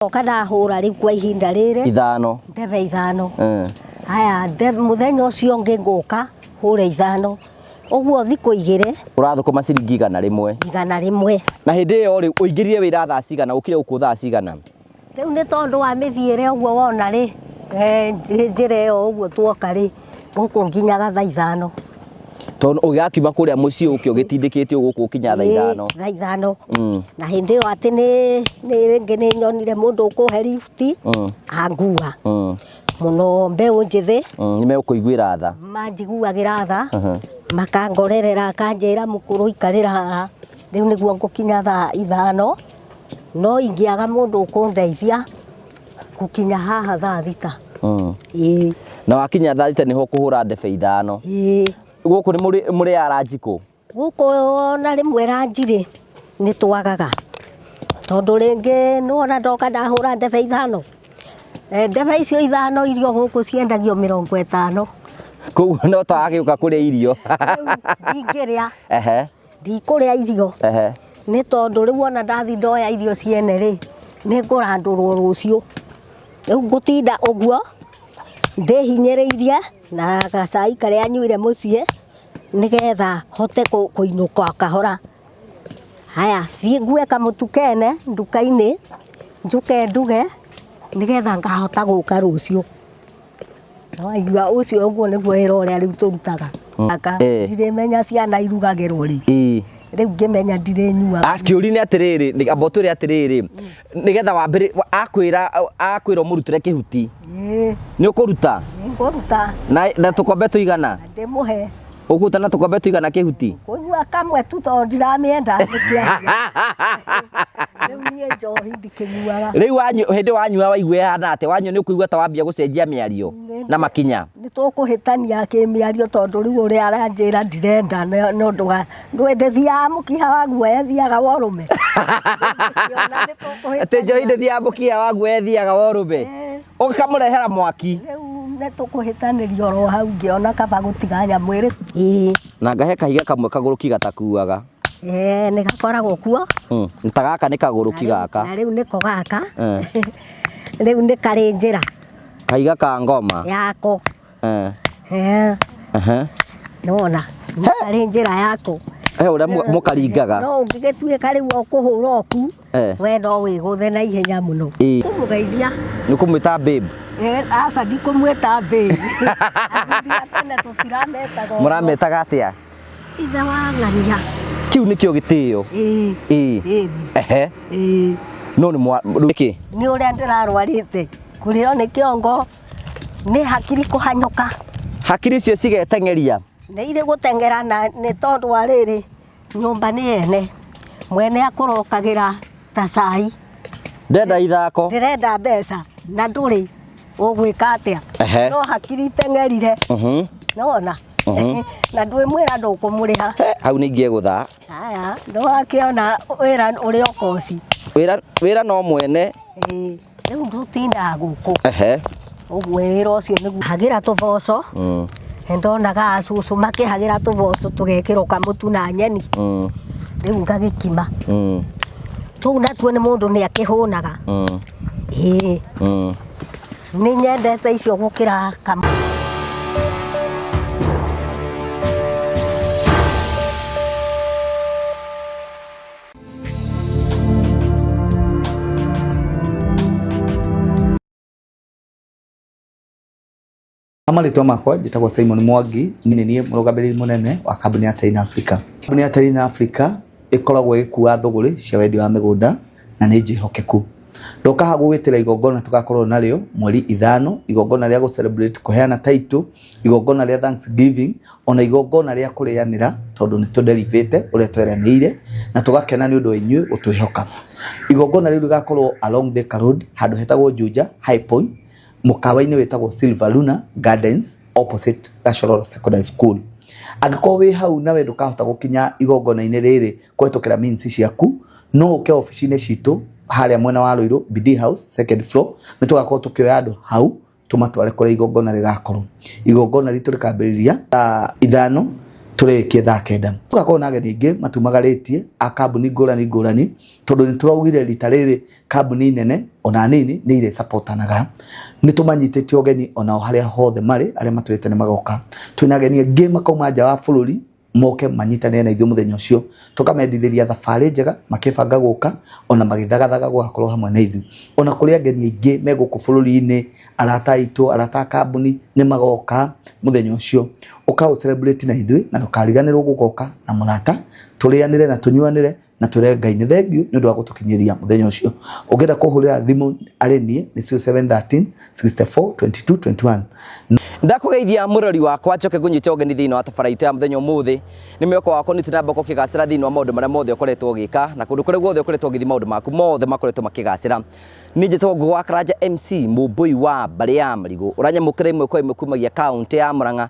Oka ndahũra rĩu kwa ihinda rĩrĩ Ithano. Ndebe ithano. Eh. Haya, mũthenya ũcio ũngĩ ngũka hũre ithano, ũguo thikũ igĩrĩ. Ũrathũkũma ciringi 100. 100. Na hĩndĩ ĩyo rĩ, ũingĩrire wĩra thaa cigana? Ũkire gũkũ thaa cigana? Rĩu nĩ tondũ wa mĩthiĩre ũguo wona rĩ, njĩra ĩyo ũguo tuoka rĩ, gũkũ nginyaga thaa 5. Tondũ ũgĩgakiuma kũrĩa mũciĩ ũke ũgĩtindĩkĩtio gũkũ ũkinya thaa 5. Thaa 5. Na hĩndĩ ĩyo atĩ nĩ rĩngĩ nĩ nyonire mũndũ ũkũhe lift, angua. Mũno mbeũ njĩthĩ. Nĩ megũkũiguĩra tha. Manjiguagĩra tha. Makangorerera, akanjĩra mũkũrũ ikarĩra haha. Rĩu nĩguo ngũkinya thaa 5. No ingĩaga mũndũ ũkũndeithia gũkinya haha thaa 6. Ĩĩ. Na wakinya thaa 6 nĩho ũkũhũra ndebe 5. Ĩĩ. Gũkũ nĩ mũrĩaga ranji kũ? Gũkũ ona rĩmwe ranji rĩ, nĩ twagaga. Tondũ rĩngĩ nĩwona ndoka ndahũra ndebe 5. Ndebe icio 5 irio gũkũ ciendagio 50. Koguo no ta wagĩũka kũrĩa irio. Rĩu ndingĩrĩa. Ehe. Ndikũrĩa irio. Ehe. Nĩ tondũ rĩu ona ndathi ndoya irio ciene rĩ, nĩ ngũrandũrwo rũciũ. Rĩu ngũtinda ũguo ndĩhinyĩrĩirie na gacai karĩa nyuire mũciĩ nĩgetha hote kũinũka kahora. Haya, thiĩ ngue kamũtu kene nduka-inĩ, njũke nduge nĩgetha ngahota gũka rũciũ. Waigua ũcio ũguo nĩguo wĩra ũrĩa rĩu tũrutaga. Aka, ndirĩmenya ciana irugagĩrwo rĩ. Rĩu ngĩmenya ndirĩnyuaga. Kĩũria nĩ atĩrĩrĩ, amba ũtwĩre atĩrĩrĩ, nĩgetha wambĩrĩ, akwĩra ũmũrutĩre kĩhuti. Ĩĩ. Nĩ ũkũruta? Nĩ ngũruta. Na tũkombe tũigana? Ndĩmũhe. Ũkũruta na tũkombe tũigana kĩhuti? Kũnyua kamwe tu tondũ ndiramĩenda nĩkĩaria. Rĩu niĩ njohi ndikĩnyuaga. Rĩu hĩndĩ wanyua waigua ĩhana atĩa? Wanyua nĩ ũkũigua ta wambia gũcenjia mĩario na makinya? Nĩ tũkũhĩtania kĩmĩario tondũ rĩu ũrĩa aranjĩra ndirenda nĩ ũndũ wa ndũĩ ndĩthiaga mũkiha wa guoya ĩthiaga wa ũrũme. Atĩ njohi ndĩthiaga mũkiha wa guoya ĩthiaga wa ũrũme. Ũkamũrehera mwaki. Rĩu nĩ tũkũhĩtanĩria oro hau ngĩona kaba gũtiga nyamũ ĩrĩ. Ĩĩ. Na ngahe kahiga kamwe kagũrũki gatakuaga. Ĩĩ, nĩ gakoragwo kuo. Ta gaka nĩ kagũrũki gaka. Na rĩu nĩko gaka. Rĩu nĩ karĩ njĩra. Kahiga ka ngoma. Yako. Nĩwona, nĩ karĩ njĩra yako. He ũrĩa mũkaringaga. No ũngĩgĩtuĩka rĩu ũkũhũra oku, we no wĩgũthe na ihenya mũno. Kũmũgeithia. Nĩ kũmwĩta babe? Aca ndikũmwĩta babe. Athuri a tene tũtirametaga ũguo. Mũrametaga atĩa? Ithe wa ng'ania. Kĩu nĩkĩo gĩtĩo. Ĩĩ. Ĩĩ. Ĩĩ. Ehe. Ĩĩ. No nĩ mwa, nĩkĩ? Nĩ ũrĩa ndĩrarwarĩte. Kũrĩo nĩ kĩongo, nĩ hakiri kũhanyũka. Hakiri icio cigeteng'eria? Nĩ irĩ gũteng'era na nĩ tondũ wa rĩrĩ, nyũmba nĩ ene. Mwene akũrokagĩra ta cai. Ndenda ithako. Ndĩrenda mbeca na ndũrĩ ũgwĩka atĩa? Ehe. No hakiri iteng'erire. Nĩwona? Na ndwĩmwĩra ndũkũmũrĩha. He, hau nĩ ingĩegũtha. Haya, nĩwakĩona wĩra ũrĩa ũkoci. Wĩra no mwene. Ĩĩ, rĩu ndũtindaga gũkũ. Ehe. Ũguo wĩra ũcio nĩguo. Hagĩra tũboco. Nĩndonaga cũcũ makĩhagĩra tũboco tũgekĩrwo kamũtu na nyeni. Rĩu ngagĩkima. Tũu natuo nĩ mũndũ nĩ akĩhũnaga. Ĩĩ. Nĩ nyendete icio gũkĩra kamũ. Marĩtwa makwa njĩtagwo Simon Mwangi, nĩ niĩ mũrũgamĩrĩri mũnene wa kambuni ya Terina Africa. Kambuni ya Terina Africa ĩkoragwo ĩgĩkua thũgũrĩ cia wendia wa mĩgũnda na nĩ njĩhokeku. Ndoka haha gũgwĩtĩra igongona tũgakorwo narĩo mweri 5, igongona rĩa gũ celebrate kũheana title, igongona rĩa Thanksgiving, ona igongona rĩa kũrĩanĩra tondũ nĩ tũderivĩte ũrĩa tweranĩire na tũgakena nĩ ũndũ wa inyuĩ gũtwĩhoka. Igongona rĩu rĩgakorwo along Thika Road handũ hetagwo Juja High Point, mũkawa-inĩ wĩtagwo Silver Luna Gardens opposite Gachororo Secondary School. Angĩkorwo wĩ hau na we ndũkahota gũkinya igongona-inĩ rĩrĩ kũhetũkĩra means ciaku, no ũke obici-inĩ citũ harĩa mwena wa Ruiru BD House second floor, nĩ tũgakorwo tũkĩoya andũ hau tũmatware kũrĩa igongona rĩgakorwo. Igongona ritũ rĩkambĩrĩria thaa 5 Tũrĩkie thaa 9. Tũgakorwo na ageni aingĩ matumagarĩtie a kambuni ngũrani ngũrani, tondũ nĩ tũraugire rita rĩrĩ kambuni nene ona nini nĩ irĩ supportanaga. Nĩ tũmanyitĩte ũgeni onao harĩa hothe marĩ, arĩa matwĩrĩte nĩ magoka. Twĩna ageni angĩ makauma nja wa bũrũri moke manyitanĩre na ithuĩ mũthenya ũcio, tũkamendithĩria thabarĩ njega makĩbanga gũka ona magĩthagathaga gũgakorwo hamwe na ithuĩ. Ona kũrĩ ageni aingĩ me gũkũ bũrũri-inĩ, arata aitũ, arata a kambuni nĩ magoka mũthenya ũcio. Ũka ũ celebrate na ithuĩ na ndũkariganĩrwo gũgoka na mũrata, tũrĩanĩre na tũnyuanĩre na twĩre Ngai nĩ thengiũ nĩ ũndũ wa gũtũkinyĩria mũthenya ũcio. Ũngĩenda kũhũrĩra thimũ arĩ niĩ nĩ 0713 64 22 21. Ndakũgeithia mũrori wakwa, njoke ngũnyite ũgeni thĩinĩ wa tabara itũ ya mũthenya ũmũthĩ. Nĩ mwĩhoko wakwa nĩ namba ũkĩgacĩra thĩinĩ wa maũndũ marĩa mothe ũkoretwo ũgĩka na kũndũ kũrĩa guothe ũkoretwo ũgĩthiĩ, maũndũ maku mothe makoretwo makĩgacĩra. Niĩ njĩtagwo Ngũgũ wa Karanja MC Mũmbũi wa mbarĩ ya Marigũ, ũranyamũkĩra ĩmwe kwa ĩmwe kumagia kaũntĩ ya Murang'a,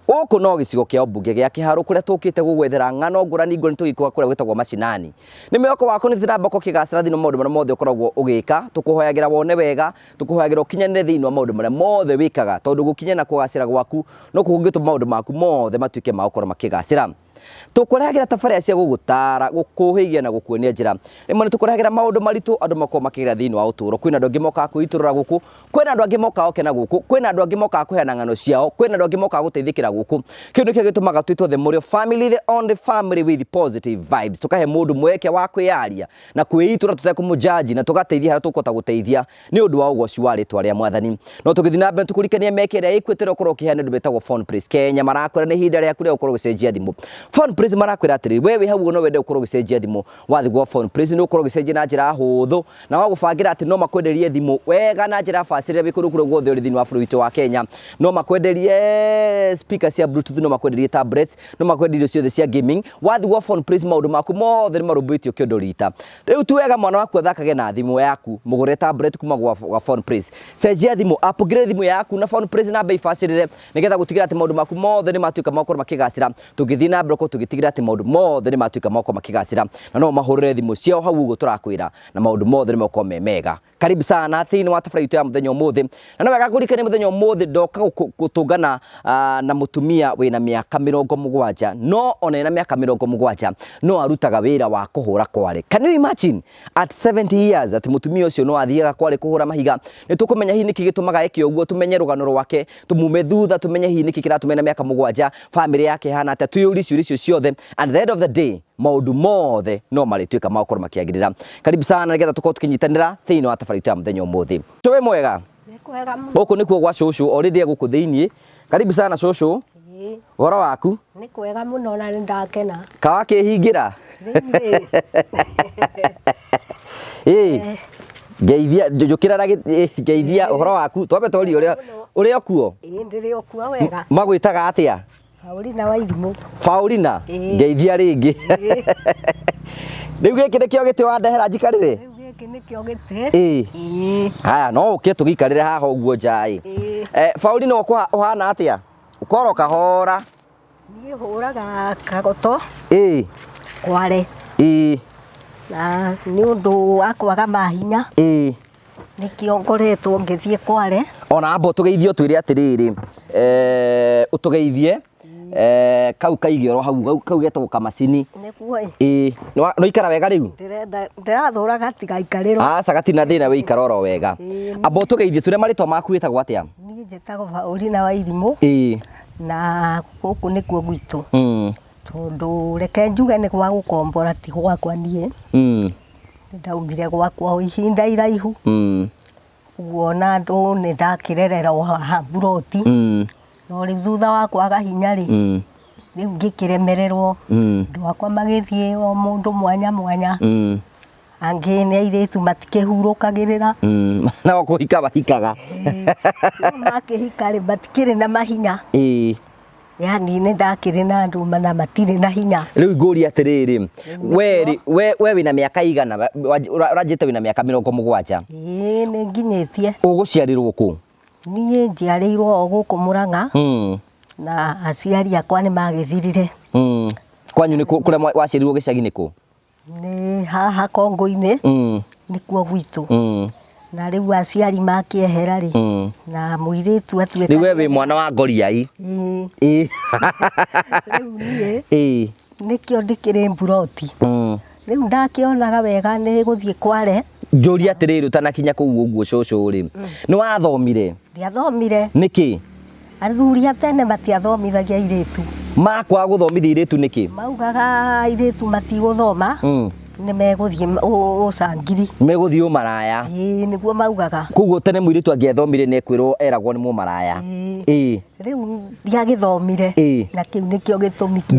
gũkũ no gĩcigo kĩa ũmbunge gĩa Kĩharũ, kũrĩa tũkĩte gũgwethera ng'ano ngũrani ngũrani tũgĩkũga kũrĩa gwĩtagwo macinani. Nĩ mwĩhoko wakwa nĩ namba ũkĩgacĩra thĩinĩ wa maũndũ marĩa mothe ũkoragwo ũgĩka. Tũkũhoyagĩra wone wega, tũkũhoyagĩra ũkinyanĩre thĩinĩ wa maũndũ marĩa mothe wĩkaga, tondũ gũkinya na kũgacĩra gwaku no kũngĩtũma maũndũ maku mothe matuĩke ma gũkorwo makĩgacĩra. Tũkũrehagĩra tabarĩra cia gũgũtara, gũkũhĩgia na gũkuonia njĩra. Rĩmwe nĩ tũkũrehagĩra maũndũ maritũ andũ makoragwo makĩgerera thĩinĩ wa ũtũũro. Kwĩna andũ angĩ mokaga kwĩitũrũra gũkũ, kwĩna andũ angĩ mokaga gũkena gũkũ, kwĩna andũ angĩ mokaga kũheana ng'ano ciao, kwĩna andũ angĩ mokaga gũteithĩkĩra gũkũ. Kĩu nĩkĩo gĩtũmaga twĩtwo The Mũrĩo Family, the only family with positive vibes. Tũkahe mũndũ mweke wa kwĩyaria na kwĩitũra tũtekũmũjaji, na tũgateithia harĩa tũkũhota gũteithia nĩ ũndũ wa ũgoci wa rĩtwa rĩa Mwathani. No tũgĩthiĩ na mbere, tũkũrikania meke ĩrĩa ĩkuĩte ũkorwo ũkĩheana andũ metagwo Phone Place Kenya. Marakwĩra nĩ ihinda rĩaku rĩa gũkorwo ũgĩcenjia thimũ. Phone Place marakwĩra atĩrĩrĩ, we wĩ hau ũguo no wende gũkorwo ũgĩcenjia thimũ, wathiĩ gwa Phone Place nĩ ũgũkorwo ũgĩcenjia na njĩra hũthũ, na wagũbangĩra atĩ no makwenderie thimũ wega na njĩra bacĩrĩre wĩ kũndũ kũrĩa guothe ũrĩ thĩinĩ wa bũrũri witũ wa Kenya. No makwenderie speaker cia Bluetooth, no makwenderie tablets, no makwenderie indo ciothe cia gaming. Wathiĩ gwa Phone Place maũndũ maku mothe nĩ marũmbũĩtio kĩondo rita. Rĩu ti wega mwana waku athakage na thimũ yaku, mũgũre tablet kuma gwa Phone Place. Cenjia thimũ, upgrade thimũ yaku na Phone Place na bei bacĩrĩre, nĩgetha gũtigĩrĩra atĩ maũndũ maku mothe nĩ matuĩka ma gũkorwo makĩgacĩra. Tũngĩthiĩ na mbere gũkorwo tũgĩtigĩrĩra atĩ maũndũ mothe nĩ matuĩka ma gũkorwo makĩgacĩra, na no mahũrĩre thimũ ciao hau ũguo tũrakwĩra, na maũndũ mothe nĩ megũkorwo me mega. Karibu sana thĩinĩ wa tabarĩra itũ ya mũthenya ũmũthĩ. Na no wega ngũririkanie mũthenya ũmũthĩ ndoka gũtũngana na mũtumia wĩna mĩaka 70, no ona ena mĩaka 70 no arutaga wĩra wa kũhũra kware. Can you imagine at 70 years atĩ mũtumia ũcio no athiaga kware kũhũra mahiga? Nĩ tũkũmenya hihi nĩkĩ gĩtũmaga eke ũguo, tũmenye rũgano rwake, tũmume thutha, tũmenye hihi nĩkĩ kĩratũma ena mĩaka 7, famĩlĩ yake ĩhana atĩa, twĩyũrie ciũria icio ciothe, and at the end of the day maũndũ mothe no marĩtuĩka ma gũkorwo makĩagĩrĩra. Karibu sana nĩgetha tũkorwo tũkĩnyitanĩra thĩinĩ wa tabarĩra itũ ya mũthenya ũmũthĩ. Wĩ mwega? Nĩ kwega mũno. Gũkũ nĩkuo gwa cũcũ, already e gũkũ thĩinĩ. Karibu sana cũcũ. Ĩĩ, Ũhoro waku? Nĩ kwega mũno na nĩ ndakena. Kawakĩhingĩra? Rĩu rĩ, Ĩĩ, ngeithia, njũkĩra na ngeithia, ũhoro waku? Twambe twarie ũrĩa ũrĩa ũkuo. Ĩĩ, ndĩrĩ o kuo wega. Magwĩtaga atĩa? Paulina wa Irimũ. Paulina? Ĩĩ. Ngeithia rĩngĩ. Rĩu gĩkĩ nĩkĩo gĩtĩ wandehera njikarĩre? Rĩu gĩkĩ nĩkĩo gĩtĩ. Ĩĩ. Ĩĩ. Haya, no ũke tũgĩikarĩre haha ũguo nja ĩ. Ĩĩ. Paulina, ũhana atĩa? Ũkoro kahora. Niĩ hũraga kagoto kware. Na nĩ ũndũ wa kwaga mahinya nĩkĩo ngoretwo ngĩthiĩ kware. Ona amba ũtũgeithie, ũtwĩre atĩrĩrĩ, ũtũgeithie, kau kaige oro hau, kau getagwo kamacini. Nĩguo ĩ. Ĩĩ, nĩ waikara wega rĩu? Ndĩrenda ndĩrathũra gatigaikarĩrwo. Aca, gatirĩ na thĩna, wĩikara oro wega. Ĩĩ. Amba ũtũgeithie, twĩre marĩtwa maku, wĩtagwo atĩa? Niĩ njĩtagwo Paulina wa Irimũ. Na gũkũ nĩkuo gwitũ. Tondũ reke njuge nĩ gwa gũkombora, ti gwakwa niĩ. Nĩ ndaumire gwakwa o ihinda iraihu. Ũguo ona andũ nĩ ndakĩrerera o haha mburoti. No rĩu thutha wa kwaga hinya rĩ, rĩu ngĩkĩremererwo. Andũ akwa magĩthiĩ o mũndũ mwanya mwanya. Angĩ nĩ airĩtu matikĩhurũkagĩrĩra. Nao kũhika mahikaga. Rĩu makĩhika rĩ, matikĩrĩ na mahinya. Yani nĩ ndakĩrĩ na andũ na matirĩ na hinya. Rĩu ngũria atĩrĩrĩ, we rĩ, we wĩna mĩaka igana? Ũranjĩte wĩna mĩaka 70. Ĩĩ, nĩ nginyĩtie. Ũgũciarĩrwo kũ? Niĩ njiarĩirwo o gũkũ Mũrang'a. Na aciari akwa nĩ magĩthirire. Kwanyu nĩ kũ? Kũrĩa waciarirwo gĩcagi nĩ kũ? Nĩ haha Kongũ-inĩ. Nĩkuo gwitũ. Na rĩu aciari makĩehera rĩ, na mũirĩtu atuĩka Rĩu we wĩ mwana wa ngoriai. Ĩĩ. Ĩĩ. Rĩu niĩ Ĩĩ. nĩkĩo ndĩkĩrĩ mburoti. Rĩu ndakĩonaga wega nĩ gũthiĩ kware. Njũria atĩrĩrĩ, ũtanakinya kũu ũguo cũcũ rĩ, nĩ wathomire? Ndiathomire. Nĩkĩ? Athuri a tene matiathomithagia airĩtu. Makwaga gũthomithia airĩtu nĩkĩ? Maugaga airĩtu matigũthoma, nĩ megũthiĩ ũcangiri. Megũthiĩ ũmaraya. Ĩĩ, nĩguo maugaga. Koguo tene mũirĩtu angĩathomire nĩ ekwĩrwo eragwo nĩ mũmaraya. Ĩĩ. Ĩĩ. Rĩu ndiagĩthomire. Ĩĩ. Na kĩu nĩkĩo gĩtũmi kĩa.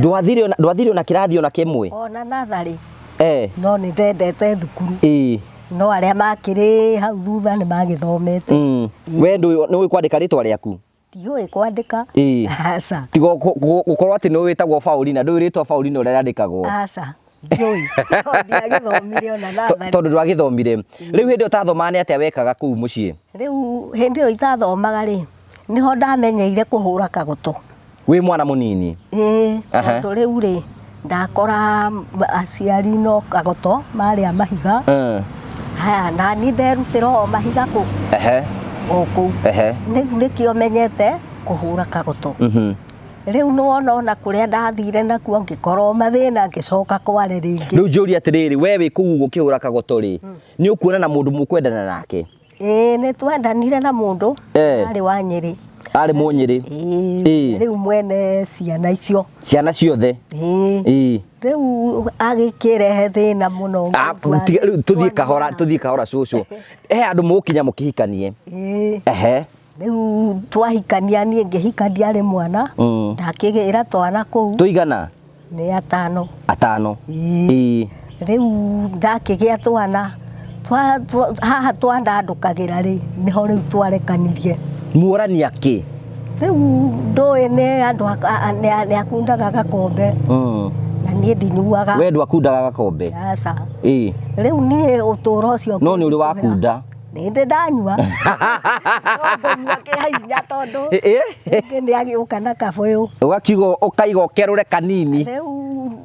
Ndwathire ona kĩrathi ona kĩmwe? Ona natharĩ. Eh. No nĩ ndendete thukuru. Ĩĩ. No arĩa makĩrĩ hau thutha nĩ magĩthomete. We nĩ ũĩ kwandĩka rĩtwa rĩaku? Ndiũĩ kwandĩka. Ĩĩ. Aca. Tiga gũkorwo atĩ nĩ wĩtagwo Paulina, ndũĩ rĩtwa Paulina ũrĩa rĩandĩkagwo. Aca. Ndiũĩ. No ndiagĩthomire ona natharĩ. Tondũ ndwagĩthomire. Rĩu hĩndĩ ĩyo ũtathomaga nĩ atĩa wekaga kũu mũciĩ? Rĩu hĩndĩ ĩyo itathomaga rĩ, nĩho ndamenyeire kũhũra kagoto. Wĩ mwana mũnini? Ĩĩ, tondũ rĩu rĩ, ndakora aciari no kagoto marĩa mahiga. Haya, na niĩ nderutĩra o mahiga kũ? O kũu. Rĩu nĩkĩo menyete kũhũra kagoto. Rĩu nĩwona ona kũrĩa ndathire nakuo ngĩkorwo mathĩna ngĩcoka kware rĩngĩ. Rĩu njũrie atĩrĩrĩ, we wĩ kũu ũguo ũkĩhũra kagoto rĩ, nĩ ũkuona na mũndũ mũkwendana nake? Ĩĩ, nĩ twendanire na mũndũ, arĩ wa Nyĩrĩ. Arĩ Mũnyĩrĩ? Ĩĩ, rĩu mwene ciana icio. Ciana ciothe? Ĩĩ. Ĩĩ. Rĩu agĩkĩrehe thĩna mũno. Rĩu tũthiĩ kahora, tũthiĩ kahora cũcũ. He andũ mũgũkinya mũkĩhikanie. Ĩĩ. Ehe. Rĩu twahikania, niĩ ngĩhika ndiarĩ mwana, ndakĩgĩra twana kũu. Tũigana? Nĩ atano. Atano. Ĩĩ. Ĩĩ. Rĩu ndakĩgĩa twana, haha twandandũkagĩra rĩ, nĩho rĩu twarekanirie. Muorania kĩ? Rĩu ndũĩ nĩ andũ nĩ akundaga gakombe. Na niĩ ndinyuaga. We ndwakundaga gakombe? Aca. Ĩĩ. Rĩu niĩ ũtũũro ũcio No nĩ ũrĩ wakunda? Nĩ ndĩ ndanyua. No ngũnyua kĩa hinya tondũ rĩngĩ nĩ agĩũka na kabũyũ. Ũgakiuga ũkaiga ũkerũre kanini. Rĩu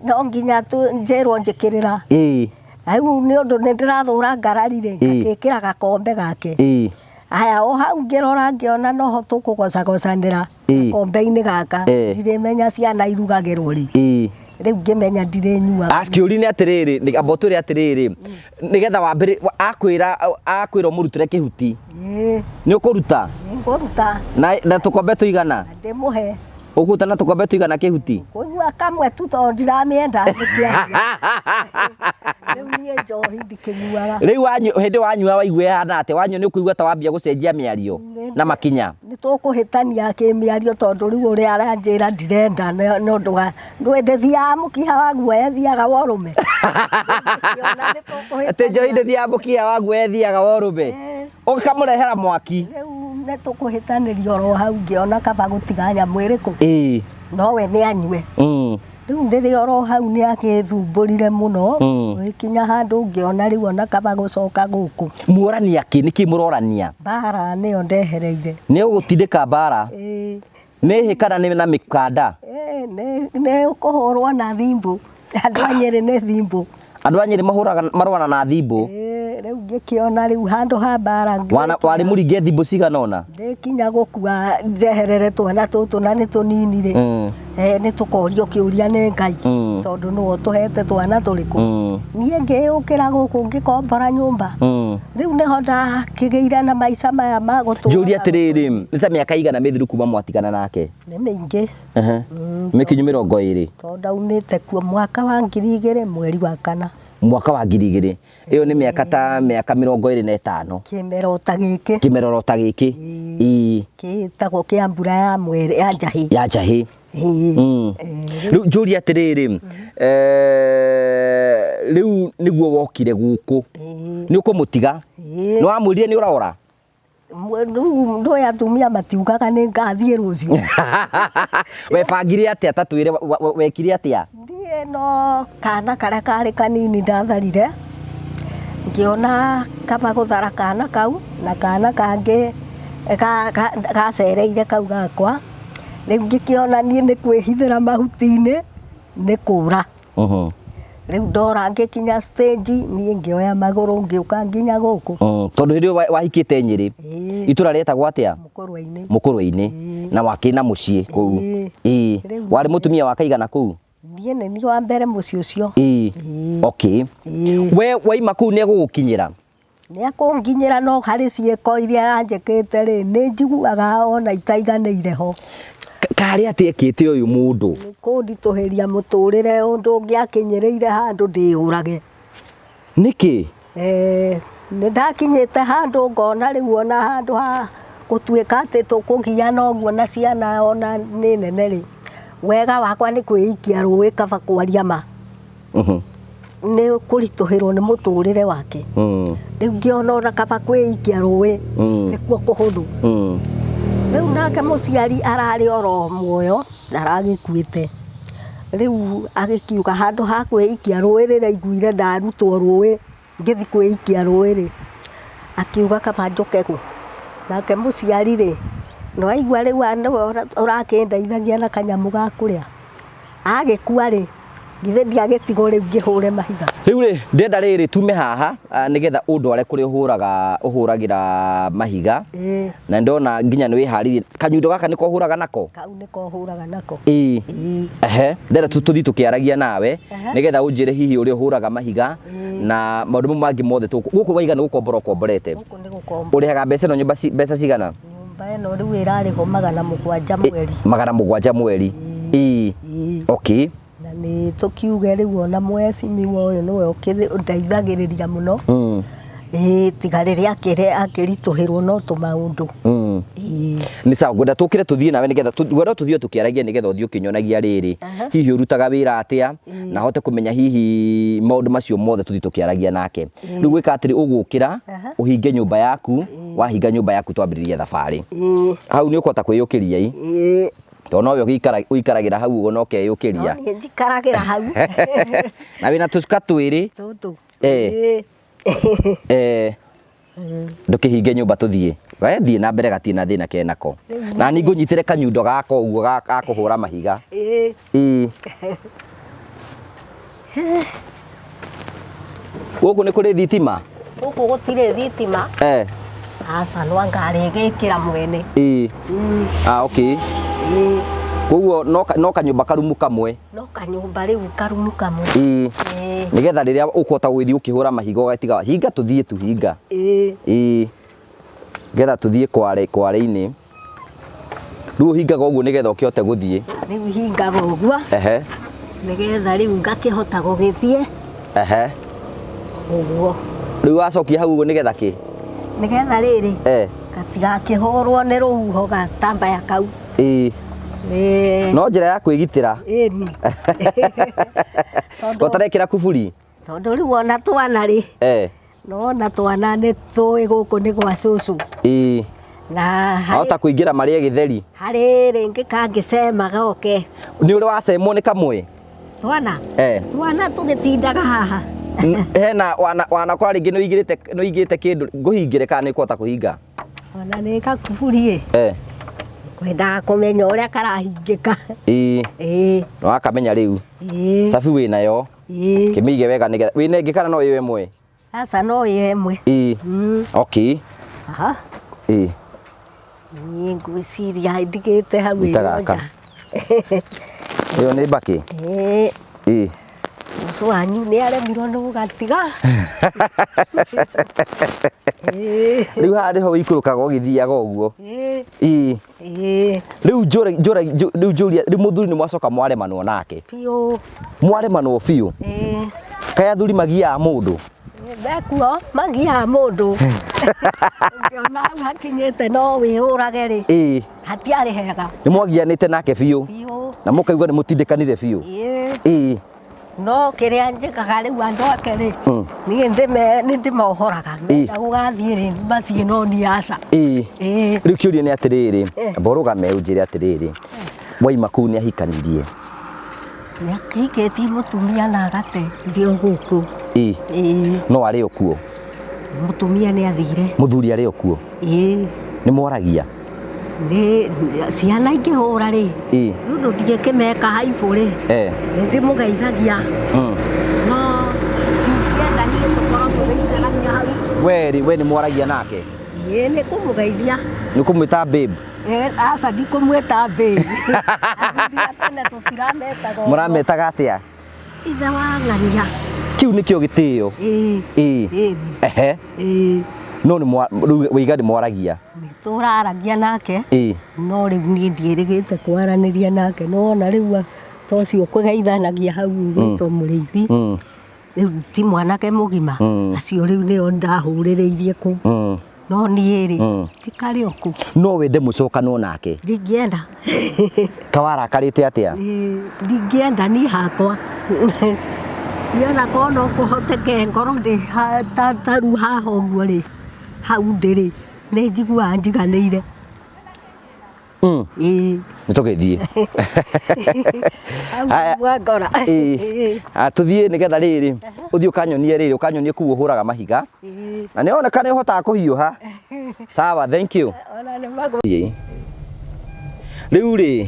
no nginya njĩrwo njĩkĩrĩra. Ĩĩ. Rĩu nĩ ũndũ nĩ ndĩrathũra ngarari rĩ, ngagĩkĩra gakombe gake. Ĩĩ. Haya, o hau ngĩrora ngĩona noho tũkũgocagocanĩra gakombe-inĩ gaka. Ndirĩmenya ciana irugagĩrwo rĩ. Ĩĩ. Rĩu ngĩmenya ndirĩnyuaga. Kĩũria nĩ atĩrĩrĩ, amba ũtwĩre atĩrĩrĩ, nĩgetha wambĩrĩ, akwĩra ũmũrutĩre kĩhuti. Ĩĩ. Nĩ ũkũruta? Nĩ ngũruta. Na tũkombe tũigana? Ndĩmũhe. Ũkũruta na tũkombe tũigana kĩhuti? Kũnyua kamwe tu tondũ ndiramĩenda nĩkĩaria. Rĩu niĩ njohi ndikĩnyuaga. Rĩu hĩndĩ wanyua waigua ĩhana atĩa? Wanyua nĩ ũkũigua ta wambia gũcenjia mĩario na makinya? Nĩ tũkũhĩtania kĩmĩario tondũ rĩu ũrĩa aranjĩra ndirenda nĩ ũndũ wa ndũĩ ndĩthiaga mũkiha wa guoya ĩthiaga wa ũrũme. Atĩ njohi ndĩthiaga mũkiha wa guoya ĩthiaga wa ũrũme. Ũkamũrehera mwaki. Rĩu nĩ tũkũhĩtanĩria oro hau ngĩona kaba gũtiga nyamũ ĩrĩkũ. Ĩĩ. No we nĩ anyue. Rĩu rĩrĩa oro hau nĩ agĩthumbũrire mũno, gũgĩkinya handũ ngĩona rĩu ona kaba gũcoka gũkũ. Muorania kĩ? Nĩkĩ mũrorania? Mbara nĩyo ndehereire. Nĩ ũgũtindĩka mbara? Ĩĩ. Nĩ hĩ kana nĩ na mĩkanda? Ĩĩ, nĩ ũkũhũrwo na thimbũ. Andũ a Nyĩrĩ nĩ thimbũ. Andũ a Nyĩrĩ marũana na thimbũ? Ĩĩ, rĩu ngĩkĩona rĩu handũ ha mbara Warĩ mũringe thimbũ cigana ũna? Ndĩkinya gũkua njeherere twana tũtũ na nĩ tũnini rĩ. Nĩ tũkorio kĩũria nĩ Ngai. Tondũ nĩwe ũtũhete twana tũrĩkũ. Niĩ ngĩũkĩra gũkũ ngĩkombora nyũmba. Rĩu nĩho ndakĩgĩire na maica maya ma gũtũra. Njũria atĩrĩrĩ, nĩ ta mĩaka igana mĩthiru kuma mwatigana nake? Nĩ mĩingĩ. Mĩkinyu mĩrongo ĩrĩ. Tondũ ndaumĩte kuo mwaka wa ngiri igĩrĩ mweri wa kana. Mwaka wa ngiri igĩrĩ. Ĩyo nĩ mĩaka ta mĩaka mĩrongo ĩrĩ na ĩtano. Kĩmero ta gĩkĩ. Kĩmero ta gĩkĩ. Ĩĩ. Kĩtagwo kĩa mbura ya mweri ya njahĩ. Ya njahĩ. Ĩĩ. Rĩu njũrie atĩrĩrĩ, rĩu nĩguo wokire gũkũ. Nĩ ũkũmũtiga? Nĩ wamwĩrire nĩ ũrora? Rĩu ndũĩ atumia matiugaga nĩ ngathiĩ rũciũ. Webangire atĩa? Ta twĩre wekire atĩa? Niĩ no kana karĩa karĩ kanini ndatharire, ngĩona kaba gũthara kana kau na kana kangĩ gacereire kau gakwa. Rĩu ngĩkĩona niĩ nĩ kwĩhithĩra mahuti-inĩ nĩ kũra. Rĩu ndora ngĩkinya stage niĩ ngĩoya magũrũ ngĩũka nginya gũkũ. Tondũ hĩndĩ ĩyo wahikĩte Nyĩrĩ, Ĩĩ. itũra rĩetagwo atĩa? Mũkũrwe-inĩ. Mũkũrwe-inĩ. Na wakĩrĩ na mũciĩ kũu. Ĩĩ. Ĩĩ. Rĩu Warĩ mũtumia wa kaigana kũu? Niĩ nĩ niĩ wa mbere mũciĩ ũcio. Ĩĩ. Ĩĩ. Okay. Ĩĩ. We waima kũu nĩ egũgũkinyĩra? Nĩ akũnginyĩra no harĩ ciĩko iria anjĩkĩte rĩ, nĩ njiguaga ona itaiganĩire ho. Karĩ atĩ ekĩte ũyũ mũndũ? Nĩ kũnditũhĩria mũtũrĩre ũndũ ũngĩakinyĩrĩire handũ ndĩyũrage. Nĩkĩ? Nĩ ndakinyĩte handũ ngona rĩu ona handũ ha gũtuĩka atĩ tũkũgiana ũguo na ciana ona nĩ nene rĩ, wega wakwa nĩ kwĩikia rũĩ kaba kwaria ma. Nĩ kũritũhĩrwo nĩ mũtũrĩre wake. Rĩu ngĩona ona kaba kwĩikia rũĩ nĩkuo kũhũthũ. Rĩu nake mũciari ararĩ oro muoyo aragĩkuĩte. Rĩu agĩkiuga handũ ha kwĩikia rũĩ rĩrĩa aiguire ndarutwo rũĩ ngĩthiĩ kwĩikia rũĩ rĩ, akiuga kaba njũke kũ. Nake mũciari rĩ, nĩ waigua rĩu nĩwe ũrakĩndeithagia na kanyamũ ga kũrĩa. Agĩkua rĩ, githĩ ndiagĩtigwo rĩu ngĩhũre mahiga. Rĩu rĩ, ndĩrenda rĩrĩ tume haha nĩgetha ũndware kũrĩa ũhũragĩra mahiga. Ĩĩ. Na ndona nginya nĩ wĩharĩirie. Kanyundo gaka nĩko ũhũraga nako? Kau nĩko hũraga nako. Ĩĩ. Ĩĩ. Ehe, ndĩrenda tũthiĩ tũkĩaragia nawe nĩgetha ũnjĩre hihi ũrĩa ũhũraga mahiga na maũndũ mau mangĩ mothe gũkũ waiga nĩ gũkombora ũkomborete. Gũkũ nĩ gũkombora. Ũrĩhaga mbeca ĩno nyũmba mbeca cigana? Nyũmba ĩno rĩu ĩrarĩhwo 700 mweri. 700 mweri. Ĩĩ. Ĩĩ. Okay. Na nĩ tũkiuge rĩu ona mwecimiwa ũyũ nĩwe ũndeithagĩrĩria mũno. Ĩĩ, tiga rĩrĩa akĩritũhĩrwo no tũmaũndũ. Ĩĩ. Nĩ sawa, ngwenda tũkĩre tũthiĩ nawe nĩgetha ngwenda tũthiĩ tũkĩaragia nĩgetha ũthiĩ ũkĩnyonagia rĩrĩ. Hihi ũrutaga wĩra atĩa na hote kũmenya hihi maũndũ macio mothe tũthiĩ tũkĩaragia nake. Rĩu gwĩka atĩrĩ, ũgũkĩra ũhinge nyũmba yaku, wahinga nyũmba yaku twambĩrĩrie thabarĩ. Hau nĩ ũkũhota kwĩyũkĩria ii? Ĩĩ. Tondũ nowe ũikaragĩra hau ũguo na ũkeyũkĩria. No niĩ njikaragĩra hau. Na wĩna tũcuka twĩrĩ. Tũtũ. Ĩĩ. Ĩĩ. Ndũkĩhinge nyũmba tũthiĩ. We thiĩ na mbere gatirĩ na thĩna kenako. Na niĩ ngũnyitĩre kanyundo gaka ũguo ga kũhũra mahiga. Ĩĩ. Ĩĩ. Gũkũ nĩ kũrĩ thitima? Gũkũ gũtirĩ thitima. Aca, no anga arĩgĩkĩra mwene. Ĩĩ. Okay. Ĩĩ. Koguo no kanyũmba karumu kamwe. No kanyũmba rĩu karumu kamwe. Ĩĩ. Ĩĩ. Nĩgetha rĩrĩa ũkũhota gũgĩthiĩ ũkĩhũra mahiga ũgatiga hinga tũthiĩ tu hinga. Ĩĩ. Ĩĩ. Nĩgetha tũthiĩ kware-inĩ. Rĩu ũhingaga ũguo nĩgetha ũkĩhote gũthiĩ. Rĩu hingaga ũguo. Ehe. Nĩgetha rĩu ngakĩhota gũgĩthiĩ. Ehe. Ũguo. Rĩu wacokia hau ũguo nĩgetha kĩ? Nĩgetha rĩrĩ. Gatigakĩhũrwo nĩ rũhuho gatambaya kau. Ĩĩ. Ĩĩ. No njĩra ya kwĩgitĩra. Ĩni. Ũtarekĩra kuburi? Tondũ rĩu ona twana rĩ. No ona twana nĩ tũĩ gũkũ nĩ gwa cũcũ. Ĩĩ. Na Ahota kũingĩra marĩe gĩtheri. Harĩ rĩngĩ kangĩcema goke. Nĩ ũrĩ wacemwo nĩ kamwe? Twana? Twana tũgĩtindaga haha. Hena wanakora rĩngĩ nĩ ũigĩte kĩndũ, ngũhingĩre kana nĩ ũkũhota kũhinga? Ona nĩ gakuburi ĩ. Kwendaga kũmenya ũrĩa karahingĩka. Ĩĩ. Ĩĩ. Nĩ wakamenya rĩu. Ĩĩ. Cabi wĩnayo. Ĩĩ. Kĩmĩige wega nĩgetha wĩna ĩngĩ kana no ĩyo ĩmwe? Aca, no ĩyo ĩmwe. Ĩĩ. Okay. Aha. Ĩĩ. Niĩ ngwĩciria ndigĩte hau ĩyo Ita gaka. nja. Ĩyo nĩ mbakĩ? Ĩĩ. Ĩĩ. Cũcũ wanyu nĩ aremirwo nĩ gũgatiga. Ĩĩ. Rĩu haha nĩho ũikũrũkaga ũgĩthiaga ũguo. Ĩĩ. Ĩĩ. Ĩĩ. Rĩu rĩu njũrie, rĩu mũthuri nĩ mwacoka mwaremanwo nake? Biũ. Mwaremanwo biũ? Ĩĩ. Kaĩ athuri magiaga mũndũ? Mekuo, magiaga mũndũ. Ũngĩona hau hakinyĩte no wĩyũrage rĩ. Ĩĩ. Hatiarĩ hega. Nĩ mwagianĩte nake biũ? Biũ. Na mũkaigua nĩ mũtindĩkanire biũ? Ĩĩ. Ĩĩ. No kĩrĩa njĩkaga rĩu andũ ake rĩ, niĩ nĩ ndĩmohoraga. Menda gũgathiĩ rĩ, mathiĩ no niĩ aca. Ĩĩ. Ĩĩ. Rĩu kĩũria nĩ atĩrĩrĩ, amba ũrũgame ũnjĩre atĩrĩrĩ, waima kũu nĩ ahikanirie? Nĩ akĩhikĩtie mũtumia na agate ndĩ o gũkũ. Ĩĩ. Ĩĩ. No arĩ o kuo? Mũtumia nĩ athire. Mũthuri arĩ o kuo? Ĩĩ. Nĩ mwaragia? Nĩ ciana ingĩhũra rĩ. Ĩĩ. Nĩ ũndũ ndingĩkĩmeka haibũ rĩ. Nĩ ndĩmũgeithagia. No We rĩ, we nĩ mwaragia nake? Ĩĩ, nĩ kũmũgeithia. Nĩ kũmwĩta babe? Aca, ndikũmwĩta babe. Athuri a tene tũtirametaga ũguo. Mũrametaga atĩa? Ithe wa ng'ania. Kĩu nĩkĩo gĩtĩo? Ĩĩ. Ĩĩ. Ĩĩ. Ehe. Ĩĩ. No nĩ rĩu wĩiga nĩ mwaragia? Nĩ tũraragia nake. Ĩĩ. No rĩu niĩ ndiĩrĩgĩte kwaranĩria nake. Nĩ wona rĩu ta ũcio ũkũgeithanagia hau ũgwĩtwo Mũrĩithi. Rĩu ti mwanake mũgima. Acio rĩu nĩo ndahũrĩrĩirie kũu. No niĩ rĩ, ti karĩ o kũu. No wende mũcokanwo nake? Ndingĩenda. Kawarakarĩte atĩa? Ndingĩenda niĩ hakwa. Niĩ ona korwo no kũhoteke ngorwo ndĩ ta rĩu haha ũguo rĩ, hau ndĩ rĩ, nĩ njiguaga njiganĩire. Ĩĩ. Nĩ tũgĩthiĩ. Hau Haya. mwangora. Ĩĩ. Tũthiĩ nĩgetha rĩrĩ, ũthiĩ ũkanyonie rĩrĩ, ũkanyonie kũu ũhũraga mahiga. Ĩĩ. Na nĩ oneka nĩ ũhotaga kũhiũha. Sawa, thank you. Ona nĩ magũ. Ĩĩ. Rĩu rĩ,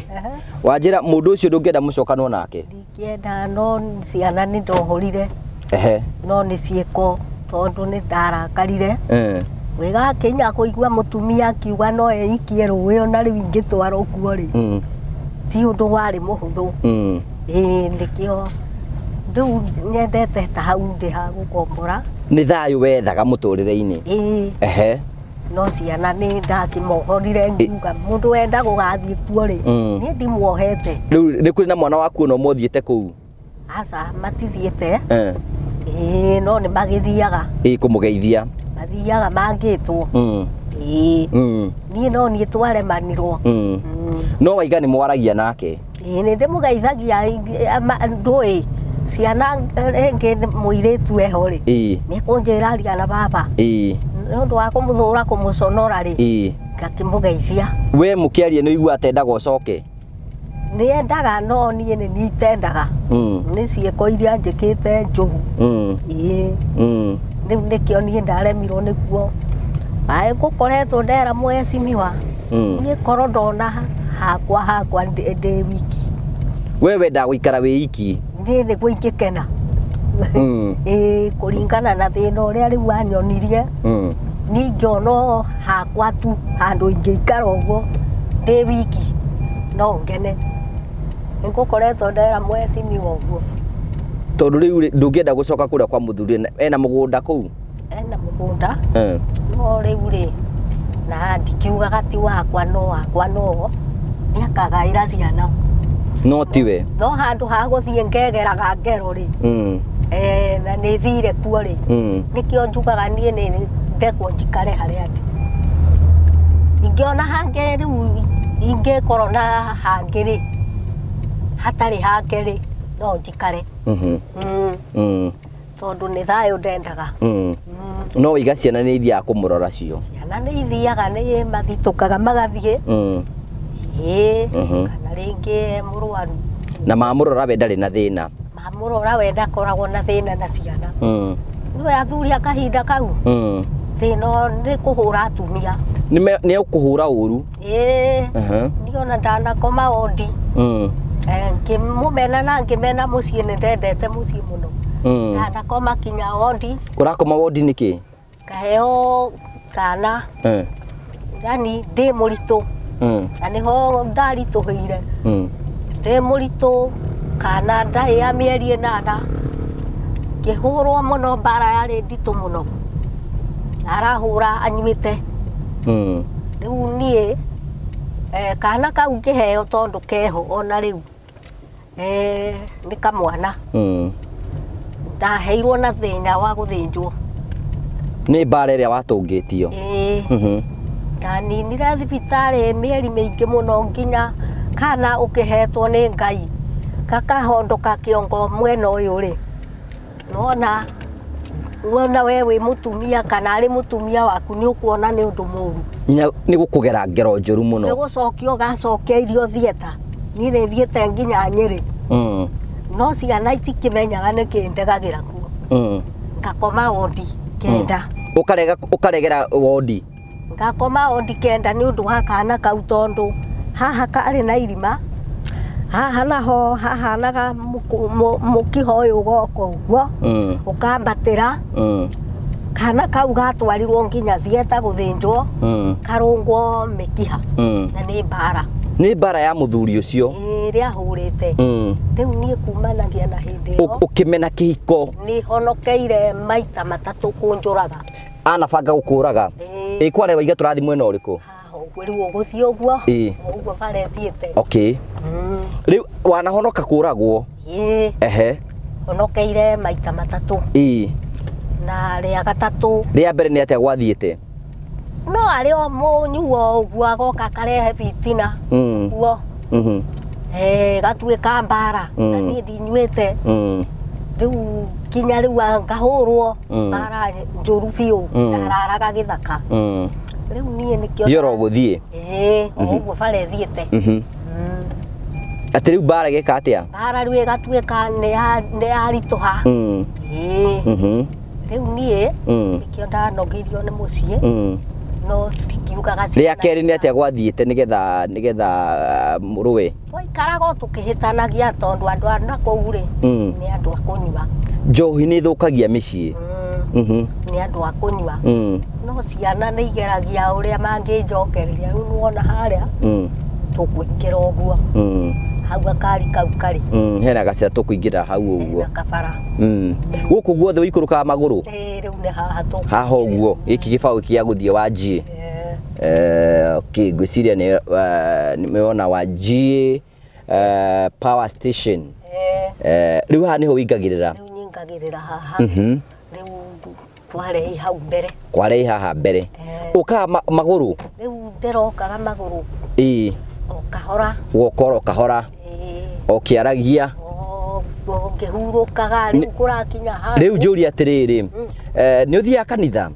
wanjĩra mũndũ ũcio ndũngĩenda mũcokanwo nake? Ndingĩenda, no ciana nĩ ndohorire. Ehe. No nĩ ciĩko tondũ nĩ ndarakarire. Wĩgakinya kũigua mũtumia akiuga no eikie rũĩ ona rĩu ingĩtwarwo kuo rĩ. Ti ũndũ warĩ mũhũthũ. Ĩĩ, nĩkĩo rĩu nyendete ta hau ndĩ ha gũkombora. Nĩ thayũ wethaga mũtũrĩre-inĩ? Ĩĩ. Ehe. No ciana nĩ ndakĩmohorire ngiuga mũndũ wenda gũgathiĩ kuo rĩ, niĩ ndimuohete. Rĩu nĩ kũrĩ na mwana waku ona ũmwe ũthiĩte kũu? Aca, matithiĩte. Ĩĩ, no nĩ magĩthiaga. Ĩĩ, kũmũgeithia. Mathiaga mangĩtwo. Ĩĩ. Niĩ no niĩ twaremanirwo. No waiga nĩ mwaragia nake? Ĩĩ, nĩ ndĩmũgeithagia, ndũĩ ciana rĩngĩ mũirĩtu eho rĩ. Ĩĩ. Nĩ kũnjĩra aria na baba. Ĩĩ. Nĩ ũndũ wa kũmũthũra kũmũconora rĩ. Ĩĩ. Ngakĩmũgeithia. We mũkĩaria nĩ ũiguaga ta endaga ũcoke? Nĩ endaga, no niĩ nĩ niĩ itendaga. Nĩ ciĩko iria njĩkĩte njũru. Ĩĩ. Rĩu nĩkĩo niĩ ndaremirwo nĩguo. Arĩ gũkoretwo ndera mwecimiwa. Niĩ korwo ndona hakwa hakwa ndĩ wiki. We wendaga gũikara wĩ iki? Niĩ nĩguo ingĩkena. Ĩĩ, kũringana na thĩna ũrĩa rĩu wanyonirie. Niĩ ingĩona o hakwa tu handũ ingĩikara ũguo ndĩ wiki no ngene. Nĩngũkoretwo ndera mwecimiwa ũguo. Tondũ rĩu rĩ, ndũngĩenda gũcoka kũrĩa kwa mũthuri, ena mũgũnda kũu? Ena mũgũnda. No rĩu rĩ, na ndikiugaga ti wakwa, no wakwa no nĩ akagaĩra ciana. No tiwe. No handũ ha gũthiĩ ngegeraga ngero rĩ. Na nĩ thire kuo rĩ. Nĩkĩo njugaga niĩ nĩ ndekwo njikare harĩa ndĩ. Ingĩona hangĩ rĩu, ingĩkorwo na hangĩ rĩ, hatarĩ hake rĩ, no njikare. Tondũ nĩ thayũ ndendaga. No waiga ciana nĩ ithiaga kũmũrora cio? Ciana nĩ ithiaga, nĩ mathitũkaga magathiĩ. Ĩĩ, kana rĩngĩ mũrwaru. Na mamũrora we ndarĩ na thĩna? Mamũrora we ndakoragwo na thĩna na ciana. Nĩwe athuri a kahinda kau. Thĩna nĩ kũhũra atumia. Nĩ ũkũhũra ũru? Ĩĩ. Niĩ ona ndanakoma wondi. Ngĩmũmena na ngĩmena mũciĩ, nĩ ndendete mũciĩ mũno. Ndanakoma kinya wondi. Ũrakoma wondi nĩkĩ? Ngaheo kana. Yani ndĩ mũritũ. Na nĩho ndaritũhĩire. Ndĩ mũritũ kana ndarĩ ya mĩeri 8. Ngĩhũrwo mũno, mbara yarĩ nditũ mũno. Arahũra anyuĩte. Rĩu niĩ, kana kau ngĩheo tondũ keho ona rĩu. Nĩ kamwana. Ndaheirwo na thĩna wa gũthĩnjwo. Nĩ mbara ĩrĩa watũngĩtio? Ĩĩ. Ndaninire thibitarĩ mĩeri mĩingĩ mũno nginya kana ũkĩhetwo nĩ Ngai gakahondoka kĩongo mwena ũyũ rĩ. Nona wona we wĩ mũtumia kana arĩ mũtumia waku nĩ ũkuona nĩ ũndũ mũũru. Nĩ gũkũgera ngero njũru mũno. Nĩ gũcokio gacokeirio theatre. Niĩ nĩ thiĩte nginya Nyĩrĩ. No ciana itikĩmenyaga nĩkĩ ndegagĩra kuo. Ngakoma wondi 9. Ũkaregera wondi? Ngakoma wondi 9 nĩ ũndũ wa kana kau tondũ haha karĩ na irima. Haha naho hahanaga mũkiha ũyũ ũgoka ũguo. Ũkambatĩra. Kana kau gatwarirwo nginya thieta gũthĩnjwo, karũngwo mĩkiha, na nĩ mbara. Nĩ mbara ya mũthuri ũcio. Ĩrĩa ahũrĩte. Rĩu niĩ kumanagia na hĩndĩ ĩyo Ũkĩmena kĩhiko. Nĩ honokeire maita matatũ kũnjũraga. Anabanga gũkũraga. Ĩĩ. Ĩ kware waiga tũrathiĩ mwena ũrĩkũ? Haha ũguo rĩu ũgũthiĩ ũguo. Ĩĩ. O ũguo bara ĩthiĩte. Okay. Rĩu wanahonoka kũragwo? Ĩĩ. Ehe. Honokeire maita matatũ. Ĩĩ. Na rĩa gatatũ. Rĩa mbere nĩ atĩa gwathiĩte? No arĩ o mũnyuo ũguo agoka akarehe bitina. Ũguo. Gatuĩka mbara. Na niĩ ndinyuĩte. Rĩu nginya rĩu ngahũrwo mbara njũru biũ. Ndararaga gĩthaka. Rĩu niĩ nĩkĩo Thiĩ oro gũthiĩ. Ĩĩ, o ũguo bara ĩthiĩte. Atĩ rĩu mbara ĩgeka atĩa? Mbara rĩu ĩgatuĩka nĩ yaritũha. Ĩĩ. Rĩu niĩ nĩkĩo ndanogirio nĩ mũciĩ. No ndikiugaga Rĩa kerĩ nĩ atĩa gwathiĩte nĩgetha nĩgetha mũrũe? Twaikaraga o tũkĩhĩtanagia tondũ andũ a nakũu rĩ, nĩ andũ a kũnyua. Njohi nĩ ĩthũkagia mĩciĩ. Nĩ andũ a kũnyua. No ciana nĩ igeragia ũrĩa mangĩnjokereria. Rĩu nĩwona harĩa tũkũingĩra ũguo. Hau gakari kau karĩ. Hena gacĩra tũkũingĩra hau ũguo. Hena kabara. Gũkũ guothe ũikũrũkaga magũrũ? Ĩĩ, rĩu nĩ haha tũkũingĩra. Haha ũguo, gĩkĩ gĩbaũ gĩa gũthiĩ Wanjiĩ. Okay, ngwĩciria nĩ nĩwona Wanjiĩ power station. Rĩu haha nĩho ũingagĩrĩra? Rĩu nyingagĩrĩra haha. Rĩu kwarei hau mbere. Kwarei haha mbere. Ũkaga magũrũ? Rĩu ndĩrokaga magũrũ. Ĩĩ. O kahora. Ũgoka oro kahora. Ĩĩ. Ũkĩaragia. O ngĩhurũkaga rĩu kũrakinya handũ. Rĩu njũrie atĩrĩrĩ, nĩ ũthiaga kanitha?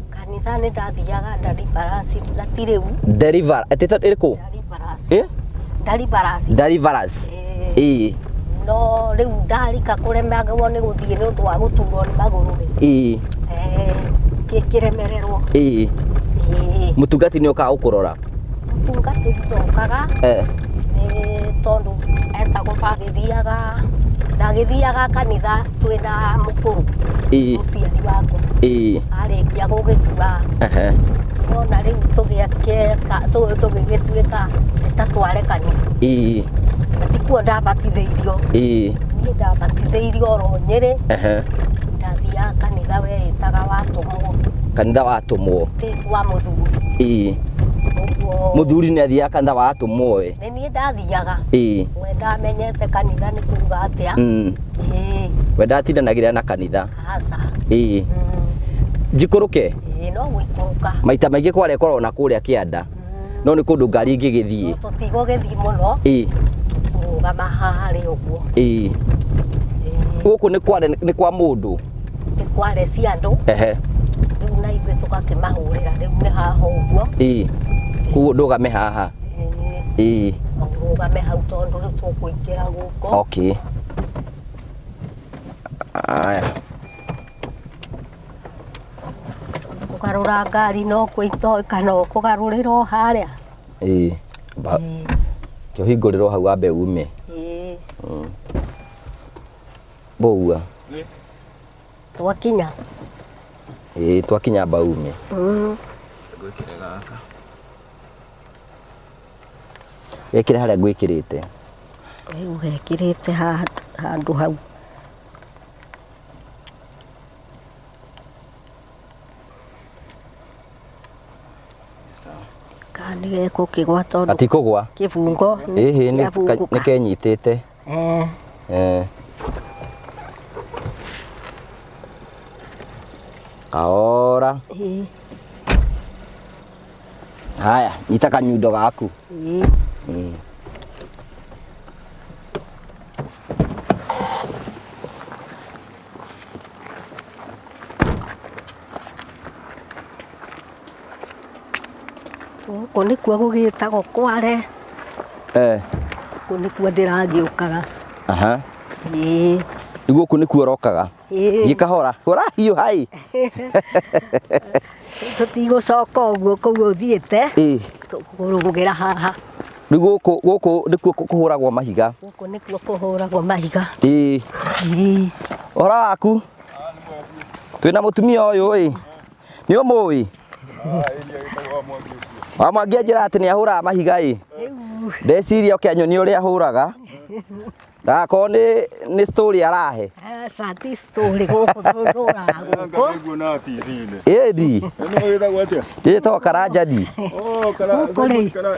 Kanitha nĩ ndathiaga Deliverance na ti rĩu. Deliverance, ĩrĩkũ? Deliverance. Deliverance. Deliverance. Ĩĩ. No rĩu ndarika kũremagwo nĩ gũthiĩ nĩ ũndũ wa gũturwo nĩ magũrũ rĩ. Ĩĩ. Ngĩkĩremererwo. Ĩĩ. Ĩĩ. Mũtungati nĩ okaga gũkũrora? Mũtungatĩri ndokaga. Nĩ tondũ etagwo ndagĩthiaga, ndagĩthiaga kanitha twĩna mũkũrũ. Ĩĩ. Mũciari wakwa. Ĩĩ. Arĩkia gũgĩkua. Wona rĩu tũgĩgĩtuĩka nĩ ta twarekania. Ĩĩ. Na tikuo ndabatithĩirio. Ĩĩ. Niĩ ndabatithĩirio oro Nyĩrĩ. Ndathiaga kanitha weĩtaga watũmwo. Kanitha watũmwo. Ndĩ kwa mũthuri. Ĩĩ. Ũguo. Mũthuri nĩ athiaga kanitha wa atũmwo we? Nĩ niĩ ndathiaga. Ĩĩ. We ndamenyete kanitha nĩ kuga atĩa. Ĩĩ. We ndatindanagĩrĩra na kanitha. Aca. Ĩĩ. Njikũrũke? Ĩĩ, no gũikũrũka. Maita maingĩ kwara ĩkoragwo na kũrĩa kĩanda. No nĩ kũndũ ngari ĩngĩgĩthiĩ. No tũtigũgĩthiĩ mũno. Ĩĩ. Kũrũgama haha rĩ ũguo. Ĩĩ. Gũkũ nĩ kware nĩ kwa mũndũ? Nĩ kware cia andũ. Rĩu na ithuĩ tũgakĩmahũrĩra rĩu nĩ haha ũguo. Ĩĩ. Koguo ndũgame haha. Ĩĩ. Ũrũgame hau tondũ rĩu tũkũingĩra gũkũ. Okay. Aya. Kũgarũra ngari no kũitoe kana ũkũgarũrĩra o harĩa. Ĩĩ. Kĩhingũrĩrwo hau wambe ume. Ĩĩ. Mbũgua. Twakinya. Ĩĩ, twakinya mbaume. Ngwĩkĩre gaka. Wekĩre harĩa ngwĩkĩrĩte. Rĩu wekĩrĩte handũ hau. Kana nĩ gegũkĩgwa tondũ Gatikũgwa. Kĩbungo Ĩhĩ, kĩabungũka. nĩ kenyitĩte. Kahora. Ĩĩ. Haya, nyita kanyundo gaku. Ĩĩ. Gũkũ nĩkuo gũgĩtagwo kware. Gũkũ nĩkuo ndĩragĩũkaga. Ĩĩ. Rĩu gũkũ nĩkuo ũrokaga? Ĩĩ. Thiĩ kahora. Ũrahiũha ĩ. Tũtigũcoka ũguo kũu ũthiĩte. Ĩĩ. Tũkũrũgĩra haha. Rĩu gũkũ nĩkuo kũhũragwo mahiga. Gũkũ nĩkuo kũhũragwo mahiga. Ĩĩ. Ĩĩ. Ũhoro waku? Twĩna mũtumia ũyũ ĩ. Nĩ ũmũĩ? Wa Mwangi anjĩra atĩ nĩ ahũraga mahiga ĩ. Ndeciria oke anyonie ũrĩa ahũraga. Ndagakorwo nĩ story arahe. Aca ti story gũkũ tũraga gũkũ. Nguona TV-inĩ. Ĩni. Ĩno wĩtagwo atĩa? Ndĩtagwo Karanja-ni. Oh, kara Gũkũ rĩ. kara.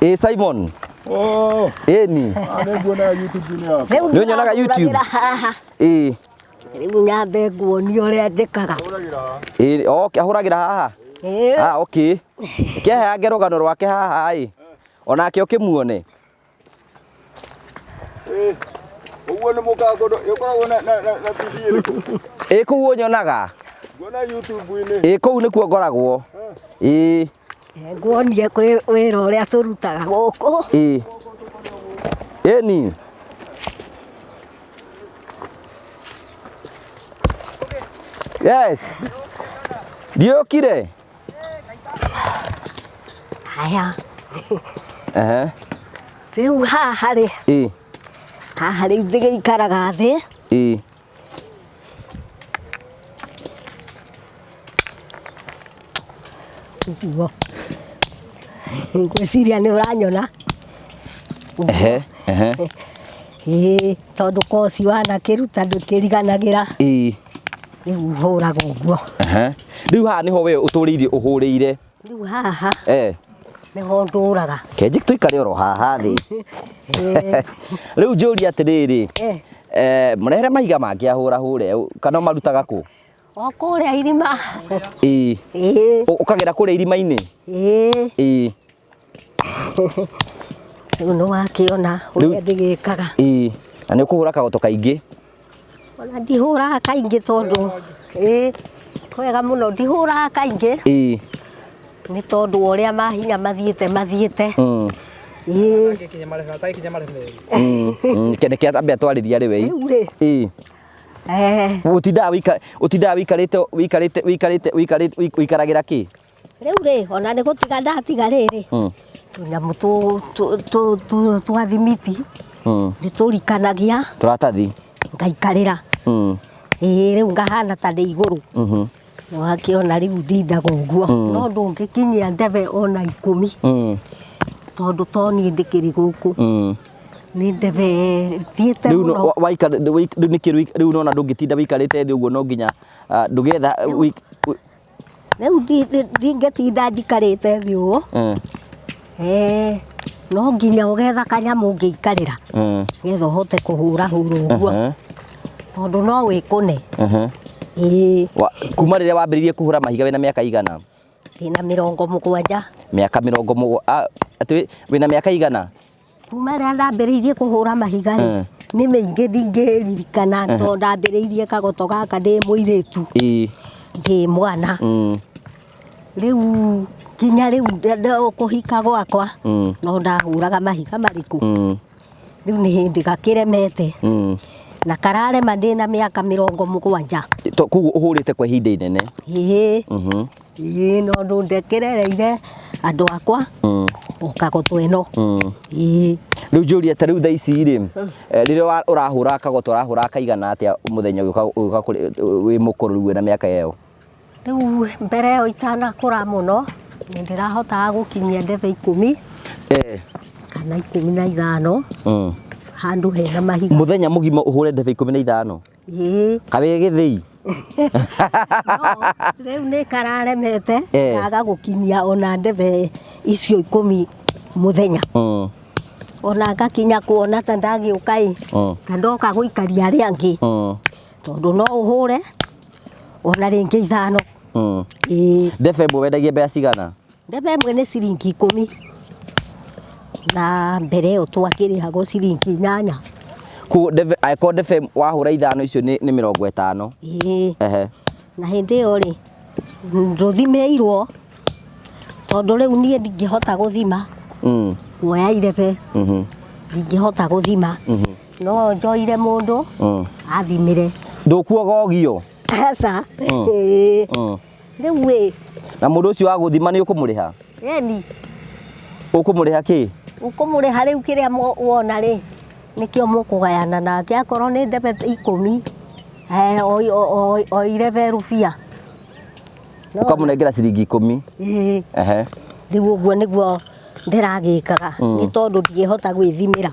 Ĩ Simon. Oh, Ĩni. ah, nĩnguona YouTube-inĩ yaku. Rĩu Nĩ ũnyonaga YouTube? ndĩrahũragĩra haha. Ĩ. Rĩu nyambe nguonie ũrĩa njĩkaga. Hũragĩra haha. Ĩ, okay, ahũragĩra haha. Ĩĩ. Ah, okay. Kĩaheange rũgano rwake haha ĩ. Onake ũkĩmuone. Ĩ, ũguo nĩ mũkaga kũndũ, ũkoragwo na TV ĩrĩkũ? Ĩ kũu ũnyonaga. Nguona YouTube-inĩ. Ĩ kũu nĩkuo ngoragwo. Ĩ. Nguonie kwĩ wĩra ũrĩa tũrutaga gũkũ. Ĩ. Ĩni. Yes. Ndiũkire. Haya. Ehe. Rĩu haha rĩ, Ĩ. haha rĩu ndĩgĩikaraga thĩ. Ĩ. Ũguo. Ngwĩciria nĩ ũranyona. Ehe. Ehe. Ĩĩ, tondũ koci wanakĩruta ndũkĩriganagĩra. Ĩ. Rĩu hũraga ũguo. Ehe. Rĩu haha nĩho we ũtũrĩire ũhũrĩire. Rĩu haha Eh. nĩho ndũraga. Kenji tũikare oro haha thĩ. Rĩu njũrie atĩrĩrĩ. Eh. Eh, mũrehere mahiga mangĩ ahũra hũre kana ũmarutaga kũ? O kũrĩa irima. Ĩ. Ĩĩ. Ũkagera kũrĩa irima-inĩ? Ĩĩ. Ĩ. Rĩu nĩwakĩona ũrĩa ndĩgĩkaga. Ĩ. Na nĩ ũkũhũra kagoto kaingĩ? Ona ndihũraga kaingĩ tondũ ĩĩ kwega mũno ndihũraga kaingĩ Ĩ. nĩ tondũ wa ũrĩa mahinya mathiĩte mathiĩte. Mm. Ĩĩ. Mm. Mm. Kende ambe atwarĩria rĩ wei. Rĩu rĩ. Ĩ. Eh, Ũtindaga wĩika ũtindaga wĩikarĩte wĩikarĩte wĩikarĩte wĩikarĩte wĩikaragĩra kĩ? Rĩu rĩ ona nĩ gũtiga ndatiga rĩrĩ Mm. tũnyamũ twa thimiti Mm. nĩ tũrikanagia Tũratathi. ngaikarĩra. Mm. Ĩĩ rĩu ngahana ta ndĩ igũrũ. Mhm. Wakĩona rĩu ndindaga ũguo no ndũngĩkinyia ndebe ona 10 Mm. tondũ to niĩ ndĩkĩrĩ gũkũ Mm. nĩ ndebe thiĩte Rĩu mũno. waikara rĩu nĩkĩ rĩu nona ndũngĩtinda wĩikarĩte thĩ ũguo no nginya ndũgetha Rĩu ndingĩtinda njikarĩte thĩ ũũ. Mm. Eh, no nginya ũgetha kanyamũ ũngĩikarĩra Mm. nĩgetha ũhote kũhũra hũra ũguo Mhm. tondũ no wĩkũne. Mhm. Ĩĩ Kuma rĩrĩa wambĩrĩirie kũhũra mahiga wĩna mĩaka igana? Ndĩna 70. Mĩaka 70 atĩ wĩna mĩaka igana? Kuma rĩrĩa ndambĩrĩirie kũhũra mahiga rĩ Mm. nĩ mĩingĩ ndingĩririkana tondũ ndambĩrĩirie kagoto gaka ndĩ mũirĩtu Ĩĩ. ndĩ mwana. Mm. Rĩu nginya rĩu kũhika gwakwa Mm. no ndahũraga mahiga marĩkũ. Mm. Rĩu nĩ hĩndĩ gakĩremete Mm. na kararema ndĩna mĩaka 70. Koguo ũhũrĩte kwa ihinda inene. Ĩĩ. Mhm. Ĩĩ no ndũndekerereire andũ akwa Mm. o kagoto ĩno. Mm. Ĩĩ. Rĩu njũrie ta rĩu thaa ici rĩ rĩrĩa ũrahũra kagoto ũrahũra kaigana atĩa mũthenya ũgĩũka kũrĩ wĩ mũkũrũ rĩu wĩna mĩaka ĩyo? Rĩu mbere ĩyo itanakũra mũno nĩ ndĩrahotaga gũkinyia ndebe 10 Eh. kana 15 Mm. handũ hena mahiga. Mũthenya mũgima ũhũre ndebe 15? Ĩĩ. Kawĩ gĩthĩi? No, rĩu nĩ kararemete Eh. kaga gũkinyia ona ndebe icio 10 mũthenya. Mm. Ona ngakinya kuona ta ndagĩũka ĩ Mm. ta ndoka gũikaria arĩa angĩ Mm. tondũ no ũhũre ona rĩngĩ 5. Mm. Ĩĩ. Ndebe ĩmwe wendagia mbeca cigana? Ndebe ĩmwe nĩ ciringi 10 na mbere ĩyo twakĩrĩhagwo ciringi 8. Koguo ndebe angĩkorwo ndebe wahũra 5 icio nĩ 50. Ĩĩ. Ehe. Na hĩndĩ ĩyo rĩ ndũthimĩirwo tondũ rĩu niĩ ndingĩhota gũthima Mm. kuoya irebe Mhm. ndingĩhota gũthima Mhm. no njoire mũndũ Mm. athimĩre. Ndũkuoga ũgio? Aca. Mm. Ĩĩ. Mm. Rĩu ĩ Na mũndũ ũcio wa gũthima nĩ ũkũmũrĩha? Ĩni. Ũkũmũrĩha kĩ? Ũkũmũrĩha rĩu kĩrĩa wona rĩ nĩkĩo mũkũgayana nake akorwo nĩ ndebe 10 o irebe rũbia. Ũkamũnengera ciringi 10. Ĩĩ. Ehe. Rĩu ũguo nĩguo ndĩragĩkaga nĩ tondũ ndingĩhota gwĩthimĩra.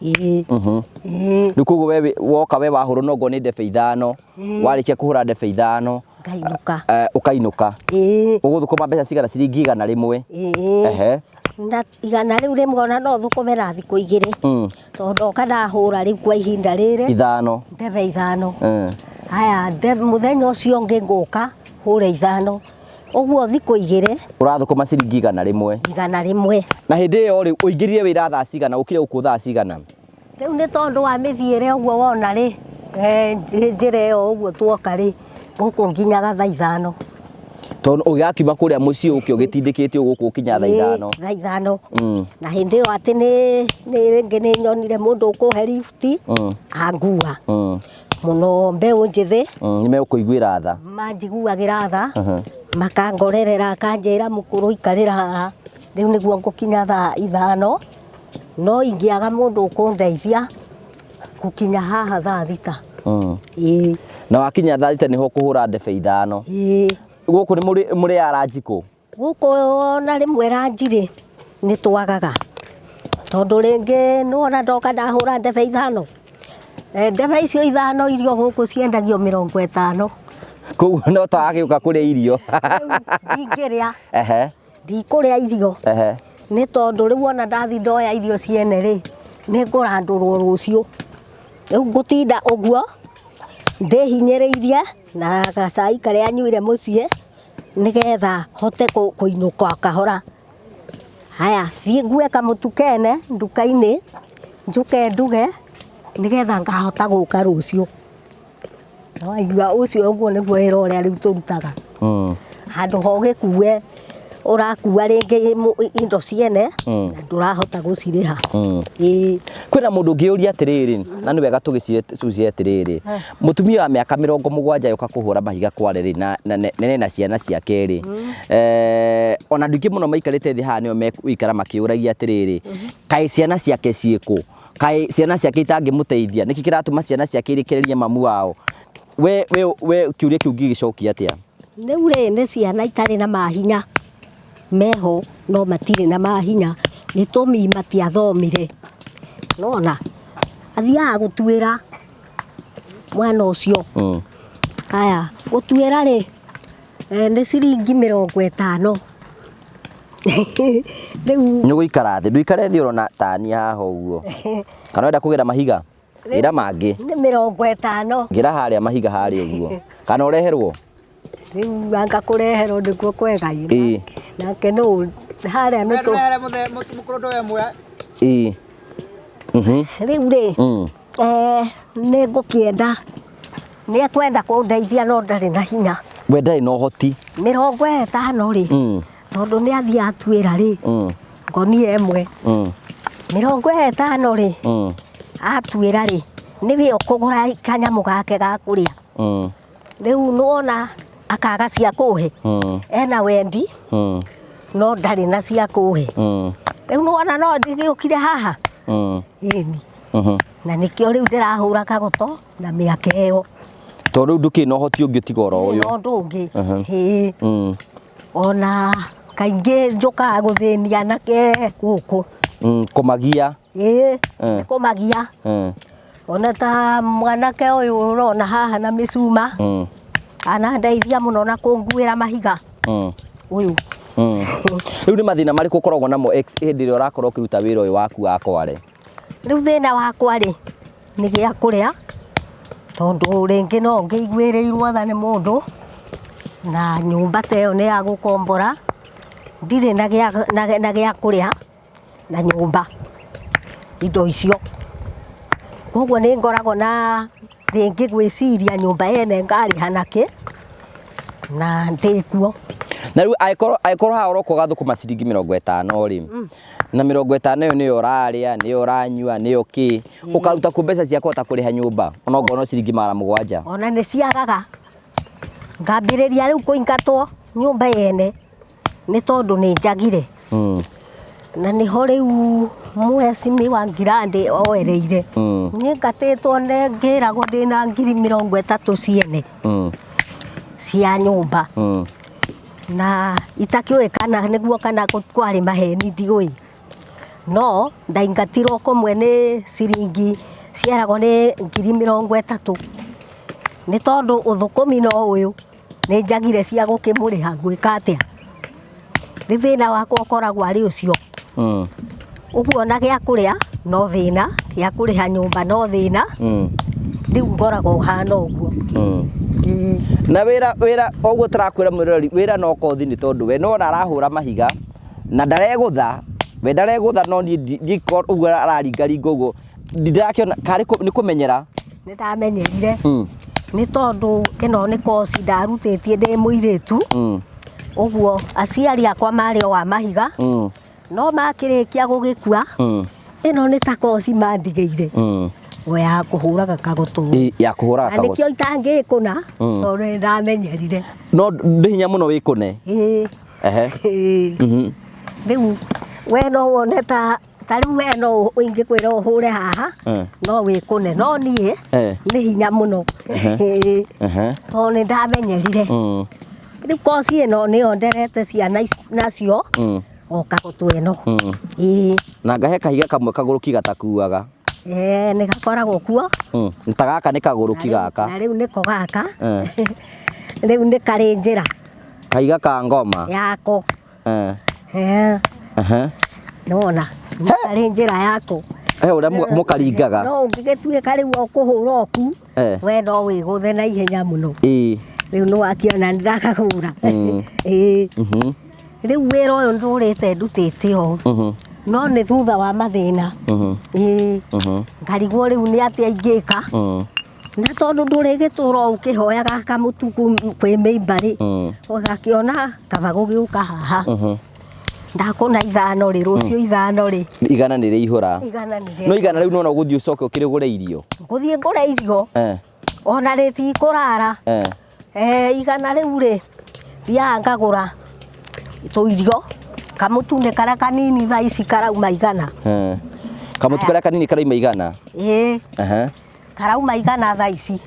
Ĩĩ. Ĩĩ. Rĩu koguo we woka we wahũrwo nongo nĩ ndebe 5, warĩkia kũhũra ndebe 5 Ngainũka. Ũkainũka. Ĩĩ. Ũgũthũkũma mbeca cigana? Ciringi 100. Ĩĩ. Ehe. Na 100 ona no thũkũme na thikũ 2. Tondũ ndoka ndahũra rĩu kwa ihinda rĩrĩ 5. Ndebe 5. Haya, mũthenya ũcio ũngĩ ngũka hũre 5. Ũguo thikũ 2 Ũrathũkũma ciringi 100. 100. Na hĩndĩ ĩyo rĩ, ũingĩrire wĩra thaa cigana? Ũkire gũkũ thaa cigana? Rĩu nĩ tondũ wa mĩthiĩre ũguo wona rĩ, njĩra ĩyo ũguo tuoka rĩ, gũkũ nginyaga thaa 5. Tondũ ũgĩgakiuma kũrĩa mũciĩ ũke ũgĩtindĩkĩtio gũkũ ũkinya thaa 5. Thaa 5. Na hĩndĩ ĩyo atĩ nĩ rĩngĩ nĩ nyonire mũndũ ũkũhe lift, angua. Mũno mbeũ njĩthĩ. Nĩ megũkũiguĩra tha. Manjiguagĩra tha. Makangorerera, akanjĩra mũkũrũ ikarĩra haha. Rĩu nĩguo ngũkinya thaa 5. No ingĩaga mũndũ ũkũndeithia gũkinya haha thaa 6. Ĩĩ. Na wakinya thaa 6 nĩho ũkũhũra ndebe 5. Ĩĩ. Gũkũ nĩ mũrĩaga ranji kũ? Gũkũ ona rĩmwe ranji rĩ, nĩ twagaga. Tondũ rĩngĩ nĩwona ndoka ndahũra ndebe 5. Ndebe icio 5 irio gũkũ ciendagio 50. Koguo no twagĩũka kũrĩa irio. Rĩu ndingĩrĩa. Ehe. Ndikũrĩa irio. Ehe. Nĩ tondũ rĩu ona ndathi ndoya irio ciene rĩ, nĩ ngũrandũrwo rũciũ. Rĩu ngũtinda ũguo ndĩhinyĩrĩirie na gacai karĩa nyuire mũciĩ nĩgetha hote kũinũka kahora. Haya, thiĩ ngue kamũtu kene nduka-inĩ, njũke nduge nĩgetha ngahota gũka rũciũ. Waigua ũcio ũguo nĩguo wĩra ũrĩa rĩu tũrutaga. Handũ ha ũgĩkue ũrakua rĩngĩ indo ciene na ndũrahota gũcirĩha. Ĩĩ. Kwĩna mũndũ ũngĩũria atĩrĩrĩ, na nĩ wega tũgĩcirie atĩrĩrĩ, mũtumia wa mĩaka 70 yoka kũhũra mahiga kware rĩ, na nene na ciana ciake rĩ, ona andũ aingĩ mũno maikarĩte thĩ haha nĩo megũikara makĩũragia atĩrĩrĩ, kaĩ ciana ciake ciĩkũ? Kaĩ ciana ciake itangĩmũteithia? Nĩkĩ kĩratũma ciana ciake irekererie mamu wao? We kĩũria kĩu ũngĩgĩcokia atĩa? Rĩu rĩ, nĩ ciana itarĩ na mahinya meho no matirĩ na mahinya gĩtũmi matiathomire. Nona athiaga gũtuĩra mwana ũcio. Haya, gũtuĩra rĩ, nĩ ciringi 50. Rĩu nĩ ũgũikara thĩ, ndũikare thĩ ũrona tani haha ũguo. Kana ũrenda kũgĩra mahiga? Gĩra mangĩ. Nĩ 50. Gĩra harĩa mahiga harĩa ũguo. Kana ũreherwo? Rĩu anga kũreherwo nĩkuo kwega. Ĩĩ. Nake nũ harĩa nĩ tũ. Ĩĩ. Rĩu rĩ, nĩ ngũkĩenda, nĩ ekwenda kũndeithia no ndarĩ na hinya. We ndarĩ na ũhoti. 50 rĩ, tondũ nĩ athiĩ atuĩra rĩ, ngonia ĩmwe. 50 rĩ, atuĩra rĩ, nĩwe ũkũgũra kanyamũ gake ga kũrĩa. Rĩu nĩwona akaga cia kũhe. Ena wendi, no ndarĩ na cia kũhe. Rĩu nĩwona no ndĩgĩũkire haha. Ĩni. Na nĩkĩo rĩu ndĩrahũra kagoto na mĩaka ĩyo. Tondũ rĩu ndũkĩrĩ na ũhoti ũngĩ tiga oro ũyũ. Ndirĩ na ũndũ ũngĩ. Ĩĩ. Ona kaingĩ njũkaga gũthĩnia anake gũkũ. Kũmagia. Ĩĩ, kũmagia. Ona ta mwanake ũyũ ũrona haha na mĩcuma, anandeithia mũno na kũnguĩra mahiga. Ũyũ. Rĩu nĩ mathĩna marĩkũ ũkoragwo namo hĩndĩ ĩrĩa ũrakorwo ũkĩruta wĩra ũyũ waku wa kware? Rĩu thĩna wakwa rĩ, nĩ gĩa kũrĩa, tondũ rĩngĩ no ngĩiguĩrĩirwo tha nĩ mũndũ, na nyũmba ta ĩyo nĩ ya gũkombora, ndirĩ na gĩa kũrĩa na nyũmba indo icio. Koguo nĩ ngoragwo na rĩngĩ gwĩciria nyũmba yene ngarĩha nakĩ, na ndĩkuo. Na rĩu angĩkorwo haha ũroka ũgathũkũma ciringi 50 rĩ, na 50 ĩyo nĩyo ũrarĩa, nĩyo ũranyua, nĩyo kĩ, ũkaruta kũ mbeca cia kũhota kũrĩha nyũmba, ona ongorwo no ciringi 700? Ona nĩ ciagaga. Ngambĩrĩria rĩu kũingatwo nyũmba yene nĩ tondũ nĩ njagire. Na nĩho rĩu mwecimi wa Ngirandi oereire. Niĩ ngatĩtwo nĩ ngĩragwo ndĩna ngiri 30 ciene cia nyũmba. Na itakĩũĩ kana nĩguo kana kwarĩ maheni ndiũĩ, no ndaingatirwo kũmwe nĩ ciringi cieragwo nĩ 30,000, nĩ tondũ ũthũkũmi no ũyũ nĩ njagire cia gũkĩmũrĩha, ngwĩka atĩa? Nĩ thĩna wakwa ũkoragwo arĩ ũcio. Ũguo ona gĩa kũrĩa no thĩna, gĩa kũrĩha nyũmba no thĩna, rĩu ngoragwo hana ũguo. Ĩĩ. Na wĩra wĩra ũguo tũrakwĩra mwĩroreri, wĩra no kothi, nĩ tondũ we nĩwona arahũra mahiga na ndaregũtha, we ndaregũtha, no niĩ ũguo araringaringa ũguo ndĩrakĩona karĩ nĩ kũmenyera. Nĩ ndamenyerire, nĩ tondũ ĩno nĩ koci ndarutĩtie ndĩ mũirĩtu. Ũguo aciari akwa marĩ o a mahiga, no makĩrĩkia gũgĩkua, ĩno nĩ ta koci mandigĩire, o ya kũhũraga kagoto. Ya kũhũraga Na kagoto. Nĩkĩo itangĩkũna, tondũ nĩ ndamenyerire. No ndĩ hinya mũno wĩkũne. Ĩĩ. Ehe. Ĩĩ. Rĩu we no wone ta rĩu we no ingĩkwĩra ũhũre haha, no wĩkũne, no niĩ nĩ hinya mũno. Ĩĩ. Tondũ nĩ ndamenyerire. Rĩu koci ĩno nĩyo nderete ciana nacio, o kagoto ĩno. Ĩĩ. Na ngahe kahiga kamwe kagũrũki gatakuaga. Ĩĩ, nĩ gakoragwo kuo. Ta gaka nĩ kagũrũki gaka. Na rĩu nĩko gaka. Rĩu nĩ karĩ njĩra Kahiga ka ngoma. Yako. Nĩwona nĩ karĩ njĩra yako. He ũrĩa mũkaringaga. No ũngĩgĩtuĩka rĩu o kũhũra oku, we no wĩgũthe na ihenya mũno. Rĩu nĩ wakĩona nĩ ndakahũra. Ĩĩ. Rĩu wĩra ũyũ ndũrĩte ndutĩte ũũ, no nĩ thutha wa mathĩna. Ĩĩ. Ngarigwo rĩu nĩ atĩa ingĩka, na tondũ ndũrĩgĩtũra o ũkĩhoyaga kamũtu kwĩ mĩimba rĩ, ũgakĩona kaba gũgĩũka haha. Ndakũna 5 rĩ, rũciũ 5 rĩ, 100 nĩ rĩihũra. 100 nĩ No 100 rĩu nona ũgũthiĩ ũcoke ũkĩrĩgũre irio. Ngũthiĩ ngũre irio, ona rĩtikũrara. 100 rĩu rĩ, thiaga ngagũra tũirio, kamũtu nĩ karĩa kanini thaa ici karauma 100. Kamũtu karĩa kanini karauma 100? Ĩĩ. Karauma 100 thaa ici.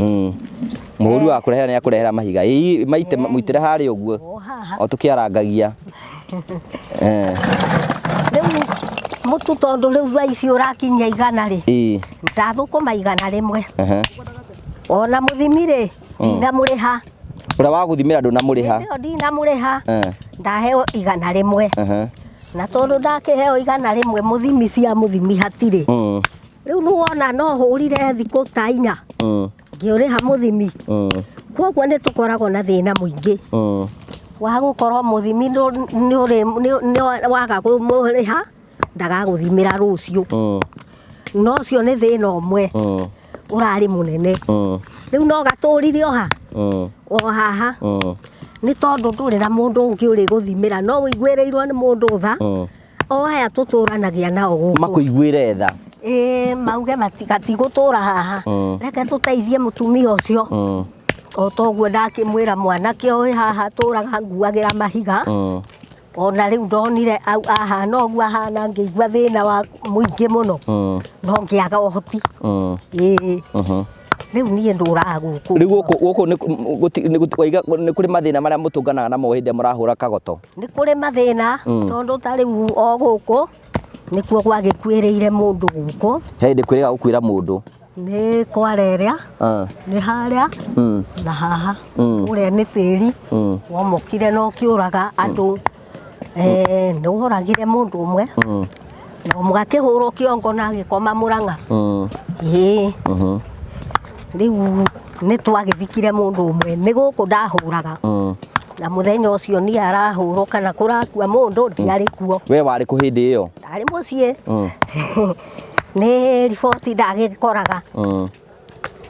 Mũhũri wa kũrehera nĩ akũrehera mahiga. Ĩĩ, maite mũitĩre harĩa ũguo. O haha. O tũkĩarangagia. Rĩu mũtu tondũ rĩu thaa ici ũrakinyia 100 rĩ, ndathũkũma 100. Ona mũthimi rĩ, ndinamũrĩha. Ũrĩa wa gũthimĩra ndũnamũrĩha? Hĩndĩ ĩyo ndinamũrĩha. Ndaheo 100. Na tondũ ndakĩheo 100, mũthimi cia mũthimi hatirĩ. Rĩu nĩwona no hũrire thikũ ta 4 ngĩũrĩha mũthimi. Koguo nĩ tũkoragwo na thĩna mũingĩ wa gũkorwo mũthimi nĩ waga kũmũrĩha, ndagagũthimĩra rũciũ. No ũcio nĩ thĩna ũmwe ũrarĩ mũnene. Rĩu no gatũrire o ha? O haha. Nĩ tondũ ndũrĩ na mũndũ ũngĩ ũrĩgũthimĩra, no ũiguĩrĩirwo nĩ mũndũ tha. O aya tũtũranagia nao gũkũ. Makũiguĩre tha. Ĩĩ, mauge gatigũtũra haha. Reke tũteithie mũtumia ũcio. O toguo ndakĩmwĩra mwanake ũyũ haha tũraga nguagĩra mahiga. Ona rĩu ndonire au ahana ũguo ahana, ngĩigua thĩna wa mũingĩ mũno. No ngĩaga ũhoti. Ĩĩ. Rĩu niĩ ndũraga gũkũ. Rĩu gũkũ waiga nĩ kũrĩ mathĩna marĩa mũtũnganaga namo hĩndĩ ĩrĩa mũrahũra kagoto? Nĩ kũrĩ mathĩna, tondũ ta rĩu o gũkũ nĩkuo gwagĩkuĩrĩire mũndũ gũkũ. He hĩndĩ kwĩrĩga gũkuĩra mũndũ? Nĩ kwarerĩa, nĩ harĩa, na haha. Kũrĩa nĩ tĩri, womokire na ũkĩũraga andũ. Nĩ woragire mũndũ ũmwe. Na ũmwe akĩhũrwo kĩongo na agĩkoma Mũrang'a. Ĩĩ. Rĩu nĩ twagĩthikire mũndũ ũmwe, nĩ gũkũ ndahũraga. Na mũthenya ũcio niĩ arahũrwo kana kũrakua mũndũ, ndiarĩ kuo. We warĩ kũ hĩndĩ ĩyo? Ndarĩ mũciĩ. Nĩ riboti ndagĩkoraga.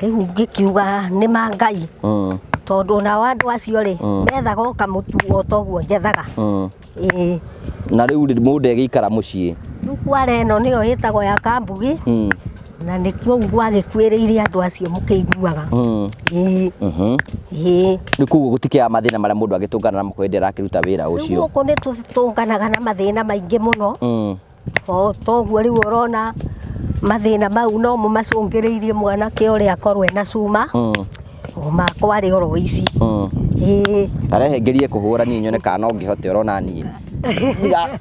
Rĩu ngĩkiuga nĩ ma Ngai. Tondũ nao andũ acio rĩ, methaga o kamũtu o toguo njethaga. Ĩĩ. Na rĩu rĩ, mũndũ egĩikara mũciĩ? Rĩu kware ĩno nĩyo ĩtagwo ya Kambugi. Na nĩkuo gwagĩkuĩrĩire andũ acio mũkĩiguaga. Ĩĩ. Ĩĩ. Rĩu koguo gũtikĩaga mathĩna marĩa mũndũ agĩtũngana namo hĩndĩ ĩrĩa arakĩruta wĩra Rĩu ũcio? gũkũ nĩ tũtũnganaga na mathĩna maingĩ mũno. O toguo rĩu ũrona mathĩna mau no mo macũngĩrĩirie mwanake ũrĩa akorwo ena cuma. O makwa arĩ oro ici. Ĩĩ. Tarehe ngerie kũhũra niĩ nyone kana no ngĩhote ũrona niĩ. Ndiga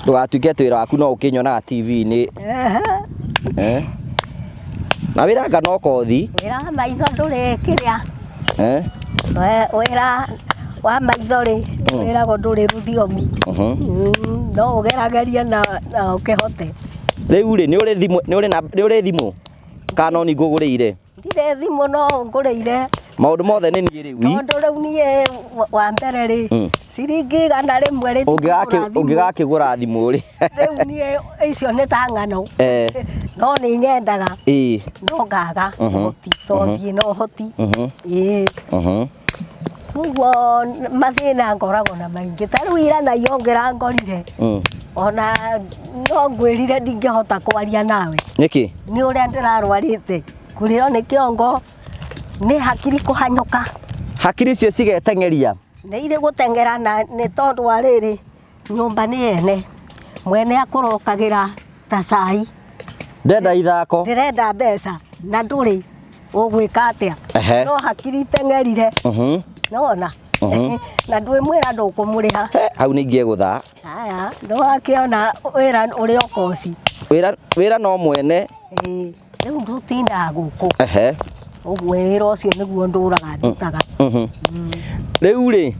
ndũgatuĩke atĩ wĩra waku no ũkĩnyonaga TV-inĩ. Eh? Na wĩra anga no kothi. Wĩra wa maitho ndũrĩ kĩrĩa. Eh? Wĩra wa maitho rĩ, wĩragwo ndũrĩ rũthiomi. No ũgeragerie na ũkĩhote. Rĩu rĩ, nĩ ũrĩ thimũ, nĩ ũrĩ na, nĩ ũrĩ thimũ? Kana no niĩ ngũgũrĩire? Ndirĩ thimũ no ũngũrĩire. Maũndũ mothe nĩ niĩ rĩu. Tondũ rĩu niĩ wa mbere rĩ, ciringi 100 rĩ, Ũngĩgakĩgũra thimũ rĩ. Rĩu niĩ icio nĩ ta ng'ano. No nĩ nyendaga. No ngaga ũhoti, to ndirĩ na ũhoti. Ĩĩ. Ũguo mathĩna ngoragwo na maingĩ. Ta rĩu ira na iyo ũngĩrangorire, ona no ngwĩrire ndingĩhota kwaria nawe. Nĩkĩ? Nĩ ũrĩa ndĩrarwarĩte. Kũrĩo nĩ kĩongo, nĩ hakiri kũhanyũka. Hakiri icio cigeteng'eria? Nĩ irĩ gũteng'era na nĩ tondũ wa rĩrĩ, nyũmba nĩ ene. Mwene akũrokagĩra ta cai. Ndenda ithako. Ndĩrenda mbeca na ndũrĩ ũgwĩka atĩa? No hakiri iteng'erire. Nĩwona? Na ndwĩmwĩra ndũkũmũrĩha. Hau nĩ ingĩegũtha. Haya, nĩwakĩona wĩra ũrĩ o koci. Wĩra no mwene. Ĩĩ, rĩu ndũtindaga gũkũ. Ũguo wĩra ũcio nĩguo ndũraga ndutaga. Rĩu rĩ,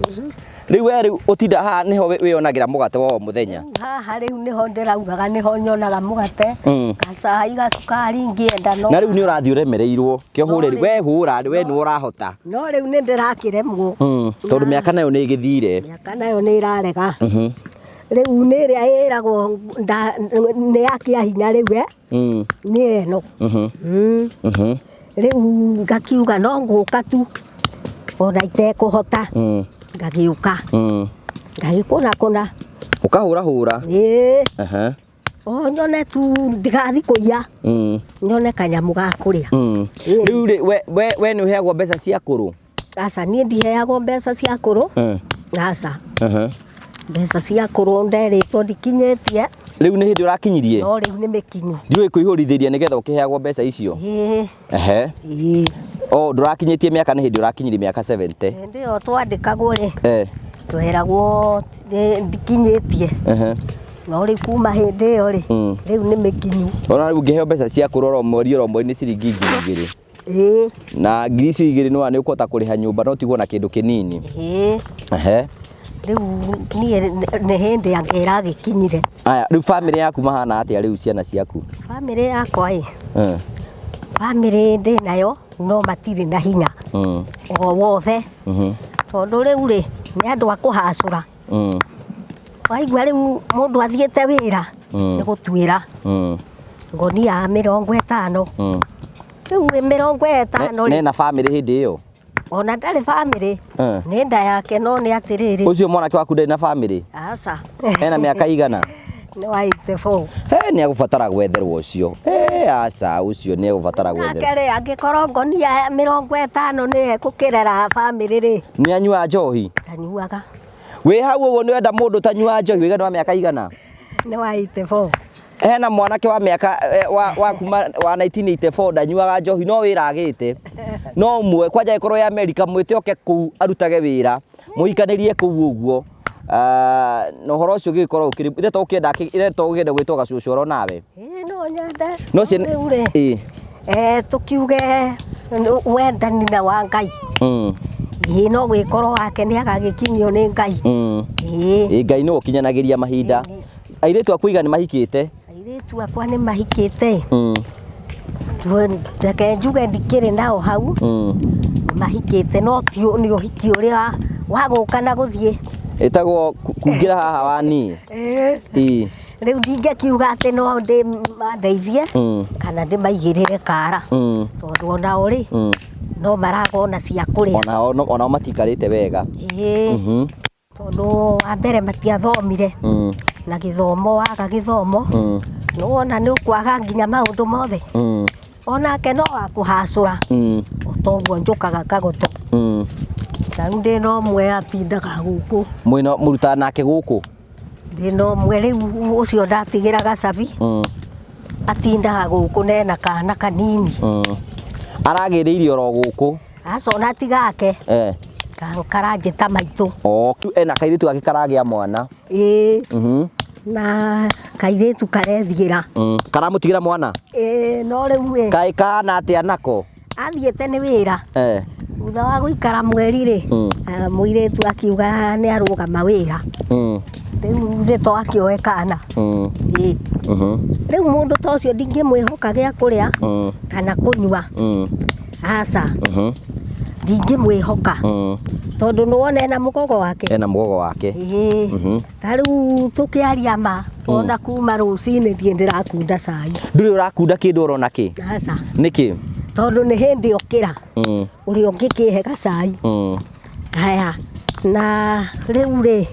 rĩu we rĩu ũtinda haha nĩho wĩyonagĩra mũgate wa o mũthenya? Haha rĩu nĩho ndĩraugaga nĩho nyonaga mũgate, gacai, gacukari ngĩenda no. Na rĩu nĩ ũrathiĩ ũremereirwo, kĩo hũre we hũra we nĩwe ũrahota. No rĩu nĩ ndĩrakĩremwo. Tondũ mĩaka nayo nĩ ĩgĩthire. Mĩaka nayo nĩ ĩrarega. Rĩu nĩ ĩrĩa ĩragwo nĩ ya kĩa hinya rĩu eh? Nĩ ĩno. Rĩu ngakiuga no ngũka tu ona itekũhota. Ngagĩũka. Ngagĩkũna kũna. Ũkahũra hũra. Ĩĩ. O nyone tu ndigathi kũiya. Nyone kanyamũ ga kũrĩa. Rĩu rĩ, we nĩ ũheagwo mbeca cia kũrũ? Aca, niĩ ndiheagwo mbeca cia kũrũ. Aca. Mbeca cia kũrũ nderĩtwo ndikinyĩtie. Rĩu nĩ hĩndĩ ũrakinyirie? No rĩu nĩ mĩkinyu. Ndiũĩ kũihũrithĩria nĩgetha ũkĩheagwo mbeca icio? Ĩĩ. Ĩĩ. O ndũrakinyĩtie mĩaka, nĩ hĩndĩ ũrakinyirie mĩaka 70. Hĩndĩ ĩyo twandĩkagwo rĩ, tweragwo ndikinyĩtie. No rĩu kuma hĩndĩ ĩyo rĩ, rĩu nĩ mĩkinyu. Ona rĩu ũngĩheo mbeca cia kũrũ oro mweri oro mweri nĩ ciringi 2,000. Ĩĩ. Na ngiri icio igĩrĩ nĩ ũkũhota kũrĩha nyũmba no ũtigwo na kĩndũ kĩnini. Ĩĩ. Rĩu niĩ nĩ hĩndĩ anga ĩragĩkinyire. Aya, rĩu bamĩrĩ yaku mahana atĩa rĩu ciana ciaku? Bamĩrĩ yakwa ĩ, bamĩrĩ ndĩ nayo no matirĩ na hinya. O wothe. Tondũ rĩu rĩ, nĩ andũ a kũhacũra. Waigua rĩu mũndũ athiĩte wĩra, nĩ gũtuĩra. Ngonia ya 50. Rĩu 50 rĩ. Nena bamĩrĩ hĩndĩ ĩyo? Ona ndarĩ bamĩrĩ. Nĩ nda yake no nĩ atĩrĩrĩ. Ũcio mwanake waku ndarĩ na bamĩrĩ? Aca. Ena mĩaka igana? Nĩ wa 84. He, nĩ egũbatara gwetherwo ũcio. He, aca, ũcio nĩ egũbatara gwetherwo. Nake rĩ, angĩkorwo ngonia 50 nĩ ekũkĩrera bamĩrĩ rĩ. Nĩ anyuaga njohi? Ndanyuaga. Wĩ hau ũguo nĩ wenda mũndũ ũtanyuaga njohi, wĩigana wa mĩaka igana? Nĩ wa 84. Hena mwanake wa mĩaka wa kuma wa 1984 ndanyuaga njohi no wĩra agĩte. No ũmwe kwanja ĩkorwo ya Amerika mwĩte oke kũu arutage wĩra, mũhikanĩrie kũu ũguo. Na ũhoro ũcio ũgĩkorwo ũkĩrĩ, ithe to ũkĩenda, ithe to ũkĩenda gwĩtwo gacũcũ oro nawe. Ĩĩ no nyende. No ciana Rĩu rĩ, ĩĩ. Tũkiuge wendani na wa Ngai. Ĩĩ no gwĩkorwo wake nĩ agagĩkinyio nĩ Ngai. Ĩĩ. Ĩĩ Ngai nĩwe ũkinyanagĩria mahinda. Airĩtu aku igana nĩ mahikĩte? Airĩtu akwa nĩ mahikĩte. Reke njuge ndikĩrĩ nao hau. Nĩ mahikĩte no ti nĩ ũhiki ũrĩa wa gũka na gũthiĩ. Ĩtagwo kungĩra haha wa niĩ. Ĩĩ. Rĩu ndingĩkiuga atĩ no ndĩmandeithie kana ndĩmaigĩrĩre kara. Tondũ onao rĩ, no maragona cia kũrĩa. Onao matiikarĩte wega. Ĩĩ. Tondũ wa mbere matiathomire. Na gĩthomo waga gĩthomo, nĩwona nĩ ũkwaga nginya maũndũ mothe. Onake no wakũhacũra. O toguo njũkaga kagoto. Na rĩu ndĩna ũmwe atindaga gũkũ. Mwĩna mũrutaga nake gũkũ? Ndĩna ũmwe rĩu ũcio ndatigĩra gacabi. Atindaga gũkũ nena kana kanini. Aragĩrĩire oro gũkũ? Aca ona ti gake. Karanjĩta maitũ. O ena kairĩtu gake karagĩa mwana. Ĩĩ. Mhm. Na kairĩtu karethiĩra. Karamũtigĩra mwana? Ĩĩ, no rĩu ĩ. Kaĩ kana atĩa nako? Athiĩte nĩ wĩra. Eh. Thutha wa gũikara mweri rĩ, mũirĩtu akiuga nĩ arũgama wĩra. Rĩu thĩ to akĩoe kana. Ĩĩ. Rĩu mũndũ ta ũcio ndingĩmwĩhoka gĩa kũrĩa kana kũnyua. Aca. Ndingĩmwĩhoka. Tondũ nĩwona ena mũgogo wake. Ena mũgogo wake. Ĩĩ. Ta rĩu tũkĩaria ma, ona kuma rũcinĩ ndirĩ ndĩrakunda cai. Ndũrĩ ũrakunda kĩndũ orona kĩ? Aca. Nĩkĩ? Tondũ nĩ hĩndĩ okĩra. Ũrĩa ũngĩkĩhe gacai. Haya, na rĩu rĩ,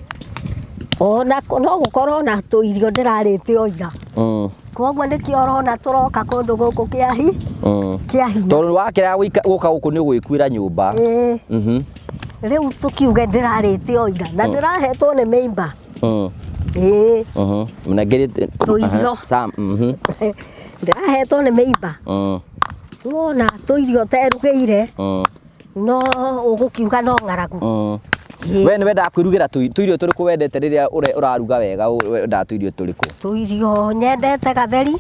ona no gũkorwo na tũirio ndĩrarĩte o ira. Koguo nĩkĩo ũrona tũroka kũndũ gũkũ kĩa hi, kĩa hinya. Tondũ wakĩrega gũka gũkũ nĩ ũgwĩkuĩra nyũmba. Ĩĩ. Rĩu tũkiuge ndĩrarĩte o ira na ndĩrahetwo nĩ mĩimba. Ĩĩ. Mũnengeri Tũirio. Sam. Ndĩrahetwo nĩ mĩimba. Wona tũirio terugĩire no ũgũkiuga no ng'aragu. Ĩĩ. We nĩ wendaga kwĩrugĩra tũirio tũrĩkũ wendete rĩrĩa ũraruga wega, wendaga tũirio tũrĩkũ? Tũirio nyendete gatheri.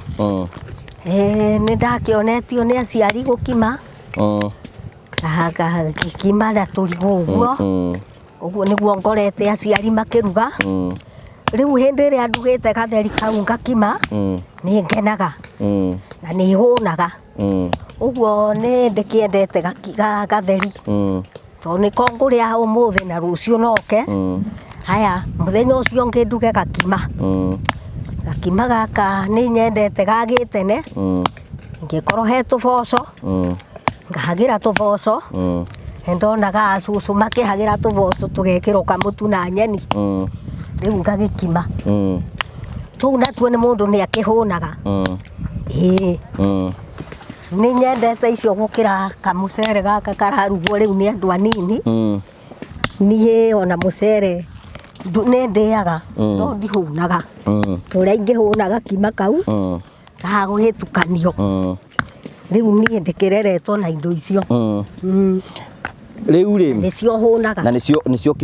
Nĩ ndakĩonetio nĩ aciari gũkima. Ngakima na tũrigũ ũguo. Ũguo nĩguo ngorete aciari makĩruga. Rĩu hĩndĩ ĩrĩa ndugĩte gatheri kau ngakima, nĩ ngenaga na nĩ hũnaga. Ũguo nĩ ndĩkĩendete gatheri. Tondũ nĩko ngũrĩa ũmũthĩ na rũciũ noke. Haya, mũthenya ũcio ũngĩ nduge gakima. Gakima gaka nĩ nyendete ga gĩtene. Ingĩkorwo he tũboco, ngahagĩra tũboco. Nĩ ndonaga cũcũ makĩhagĩra tũboco tũgekĩrwo kamũtu na nyeni. Rĩu ngagĩkima. Tũu natuo nĩ mũndũ nĩ akĩhũnaga. Ĩĩ. Nĩ nyendete icio gũkĩra kamũcere gaka kararugwo rĩu nĩ andũ anini. Niĩ ona mũcere nĩ ndĩaga, no ndihũnaga. Ũrĩa ingĩhũna gakima kau, gagũgĩtukanio. Rĩu niĩ ndĩkĩreretwo na indo icio. Rĩu rĩ, Nĩcio hũnaga. Na nĩcio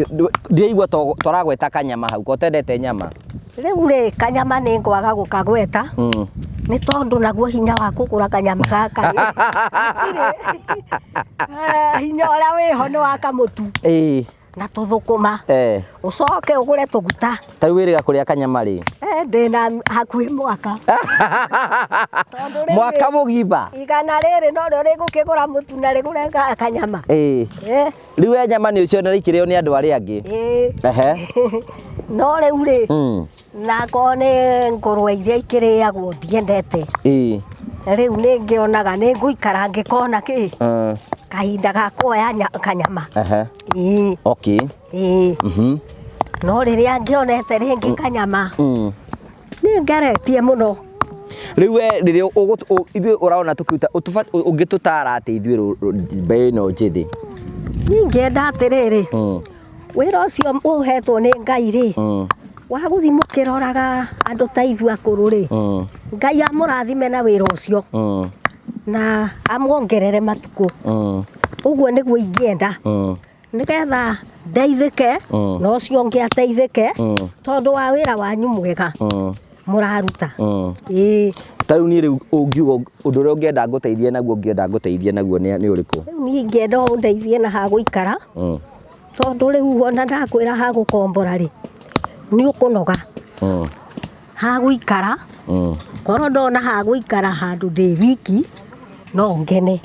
ndiraigua tũragweta kanyama hau, ko ũtendete nyama? Rĩu rĩ, kanyama nĩ ngwaga gũkagweta. Nĩ tondũ naguo hinya wa kũgũra kanyama gaka rĩ, gũtirĩ. Hinya ũrĩa wĩho nĩ wa kamũtu. Ĩĩ. Na tũthũkũma. Ũcoke ũgũre tũguta. Ta rĩu wĩrĩga kũrĩa kanyama rĩ? Ndĩna hakuhĩ mwaka. Tondũ rĩu Mwaka rĩ, mũgima? Igana rĩrĩ no rĩo rĩgũkĩgũra mũtu na rĩgũre kanyama. Ĩĩ. Rĩu we nyama nĩ ũcionera ikĩrĩo nĩ andũ arĩa angĩ? Ĩĩ. Ehe. No rĩu rĩ, na akorwo nĩ ngũrwe iria ikĩrĩagwo ndiendete. Ĩĩ. Rĩu nĩ ngĩonaga nĩ ngũikara ngĩkona kĩ? Kahinda ga kuoya kanyama. Ehe. Ĩĩ. Okay. Ĩĩ. No rĩrĩa ngĩonete rĩngĩ kanyama, nĩ ngeretie mũno. Rĩu we rĩrĩa ithuĩ ũrona tũkĩruta, ũngĩtũtara atĩ ithuĩ mbeũ ĩno njĩthĩ? Niĩ ingĩenda atĩrĩrĩ, wĩra ũcio ũhetwo nĩ Ngai rĩ, wa gũthiĩ mũkĩroraga andũ ta ithuĩ akũrũ rĩ, Ngai amũrathime na wĩra ũcio, na amuongerere matukũ. Ũguo nĩguo ingĩenda. Nĩgetha ndeithĩke, na ũcio ũngĩ ateithĩke, tondũ wa wĩra wanyu mwega mũraruta. Ĩĩ. Ta rĩu niĩ rĩu ũngiuga ũndũ ũrĩa ũngĩenda ngũteithie naguo, ũngĩenda ngũteithie naguo nĩ ũrĩkũ? Rĩu niĩ ingĩenda ũndeithie na ha gũikara, tondũ rĩu ona ndakwĩra ha gũkombora rĩ, nĩ ũkũnoga. Ha gũikara, korwo ndona ha gũikara handũ ndĩ wiki, no ngene.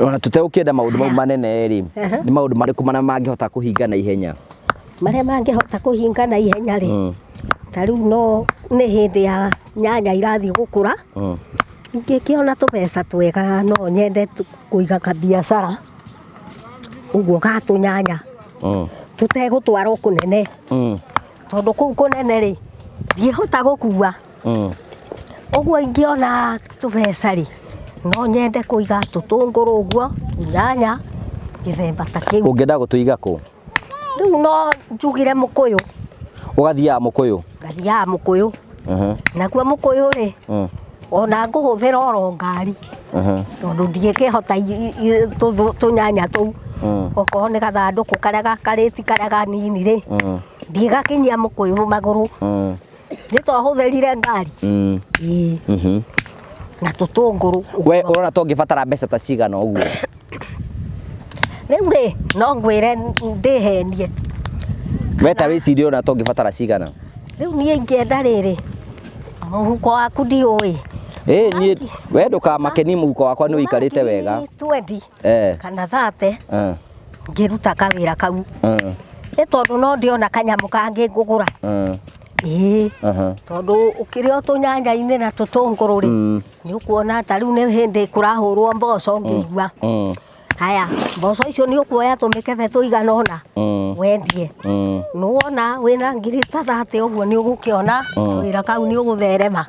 Ona tũtegũkĩenda maũndũ mau manene rĩ, nĩ maũndũ marĩkũ marĩa mangĩhota kũhinga na ihenya? Marĩa mangĩhota kũhinga na ihenya rĩ, ta rĩu no nĩ hĩndĩ ya nyanya irathiĩ gũkũra, ingĩkĩona tũbeca twega no nyende kũiga kabiacara ũguo ga tũnyanya, tũtegũtwarwo kũnene, tondũ kũu kũnene rĩ, ndiĩhota gũkua. Ũguo ingĩona tũbeca rĩ, no nyende kũiga tũtũngũrũ ũguo, nyanya, gĩthemba ta kĩu. Ũngĩenda gũtũiga kũ? Rĩu no njugire mũkũyũ. Ũgathiaga mũkũyũ? Ngathiaga mũkũyũ. Naguo mũkũyũ rĩ, ona ngũhũthĩra oro ngari. Tondũ ndingĩkĩhota tũnyanya tũu Okorwo nĩ gathandũkũ karĩa gakarĩti karĩa kanini rĩ, ndigakinyia mũkũyũ magũrũ, nĩ twahũthĩrire ngari. Ĩĩ. Na tũtũngũrũ. We ũrona ta ũngĩbatara mbeca ta cigana ũguo? Rĩu rĩ, no ngwĩre ndĩhenie. We ta wĩcirie, ũrona ta ũngĩbatara cigana? Rĩu niĩ ingĩenda rĩrĩ, mũhuko waku ndiũĩ. Ĩ niĩ, we ndũkamake, niĩ mũhuko wakwa nĩ ũikarĩte wega. 20 kana 30 ngĩruta kawĩra kau, nĩ tondũ no ndĩona kanyamũ kangĩ ngũgũra. Ĩĩ. Tondũ ũkĩrĩ o tũnyanya-inĩ na tũtũngũrũ rĩ, nĩ ũkuona ta rĩu nĩ hĩndĩ kũrahũrwo mboco ngĩigua. Haya, mboco icio nĩ ũkuoya tũmĩkebe tũigana ũna wendie. Nĩwona wĩna ngiri ta 30 ũguo, nĩ ũgũkĩona wĩra kau nĩ ũgũtherema.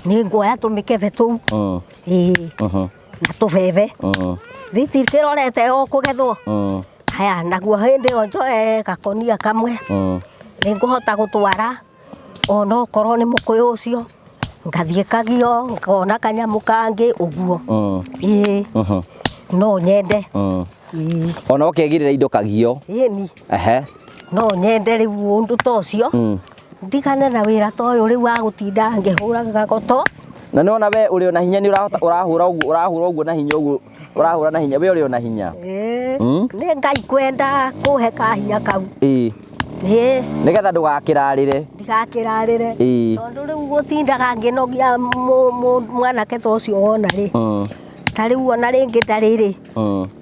Nĩ nguoya tũmĩkebe tũu. Ĩĩ. Na tũbebe. Thitikĩrorete o kũgethwo. Haya, naguo hĩndĩ ĩyo njoe gakonia kamwe, nĩ ngũhota gũtwara ona okorwo nĩ mũkũyũ ũcio, ngathiĩ kagio ngona kanyamũ kangĩ ũguo. Ĩĩ. No nyende. Ĩĩ. Ona ũkegirĩra indo kagio. Ĩni. No nyende rĩu ũndũ ta ũcio, ndigane na wĩra ta ũyũ rĩu wa gũtinda ngĩhũra gagoto. Na nĩwona we ũrĩ ona hinya, nĩ ũrahota, ũrahũra ũguo, ũrahũra ũguo na hinya ũguo, ũrahũra na hinya, we ũrĩ ona hinya. Ĩĩ. Nĩ Ngai kwenda kũhe kahinya kau. Ĩĩ. Nĩgetha ndũgakĩrarĩre. Ndigakĩrarĩre. Tondũ rĩu gũtindaga ngĩnogia mwanake ta ũcio wona rĩ, ta rĩu ona rĩngĩ ndarĩ rĩ,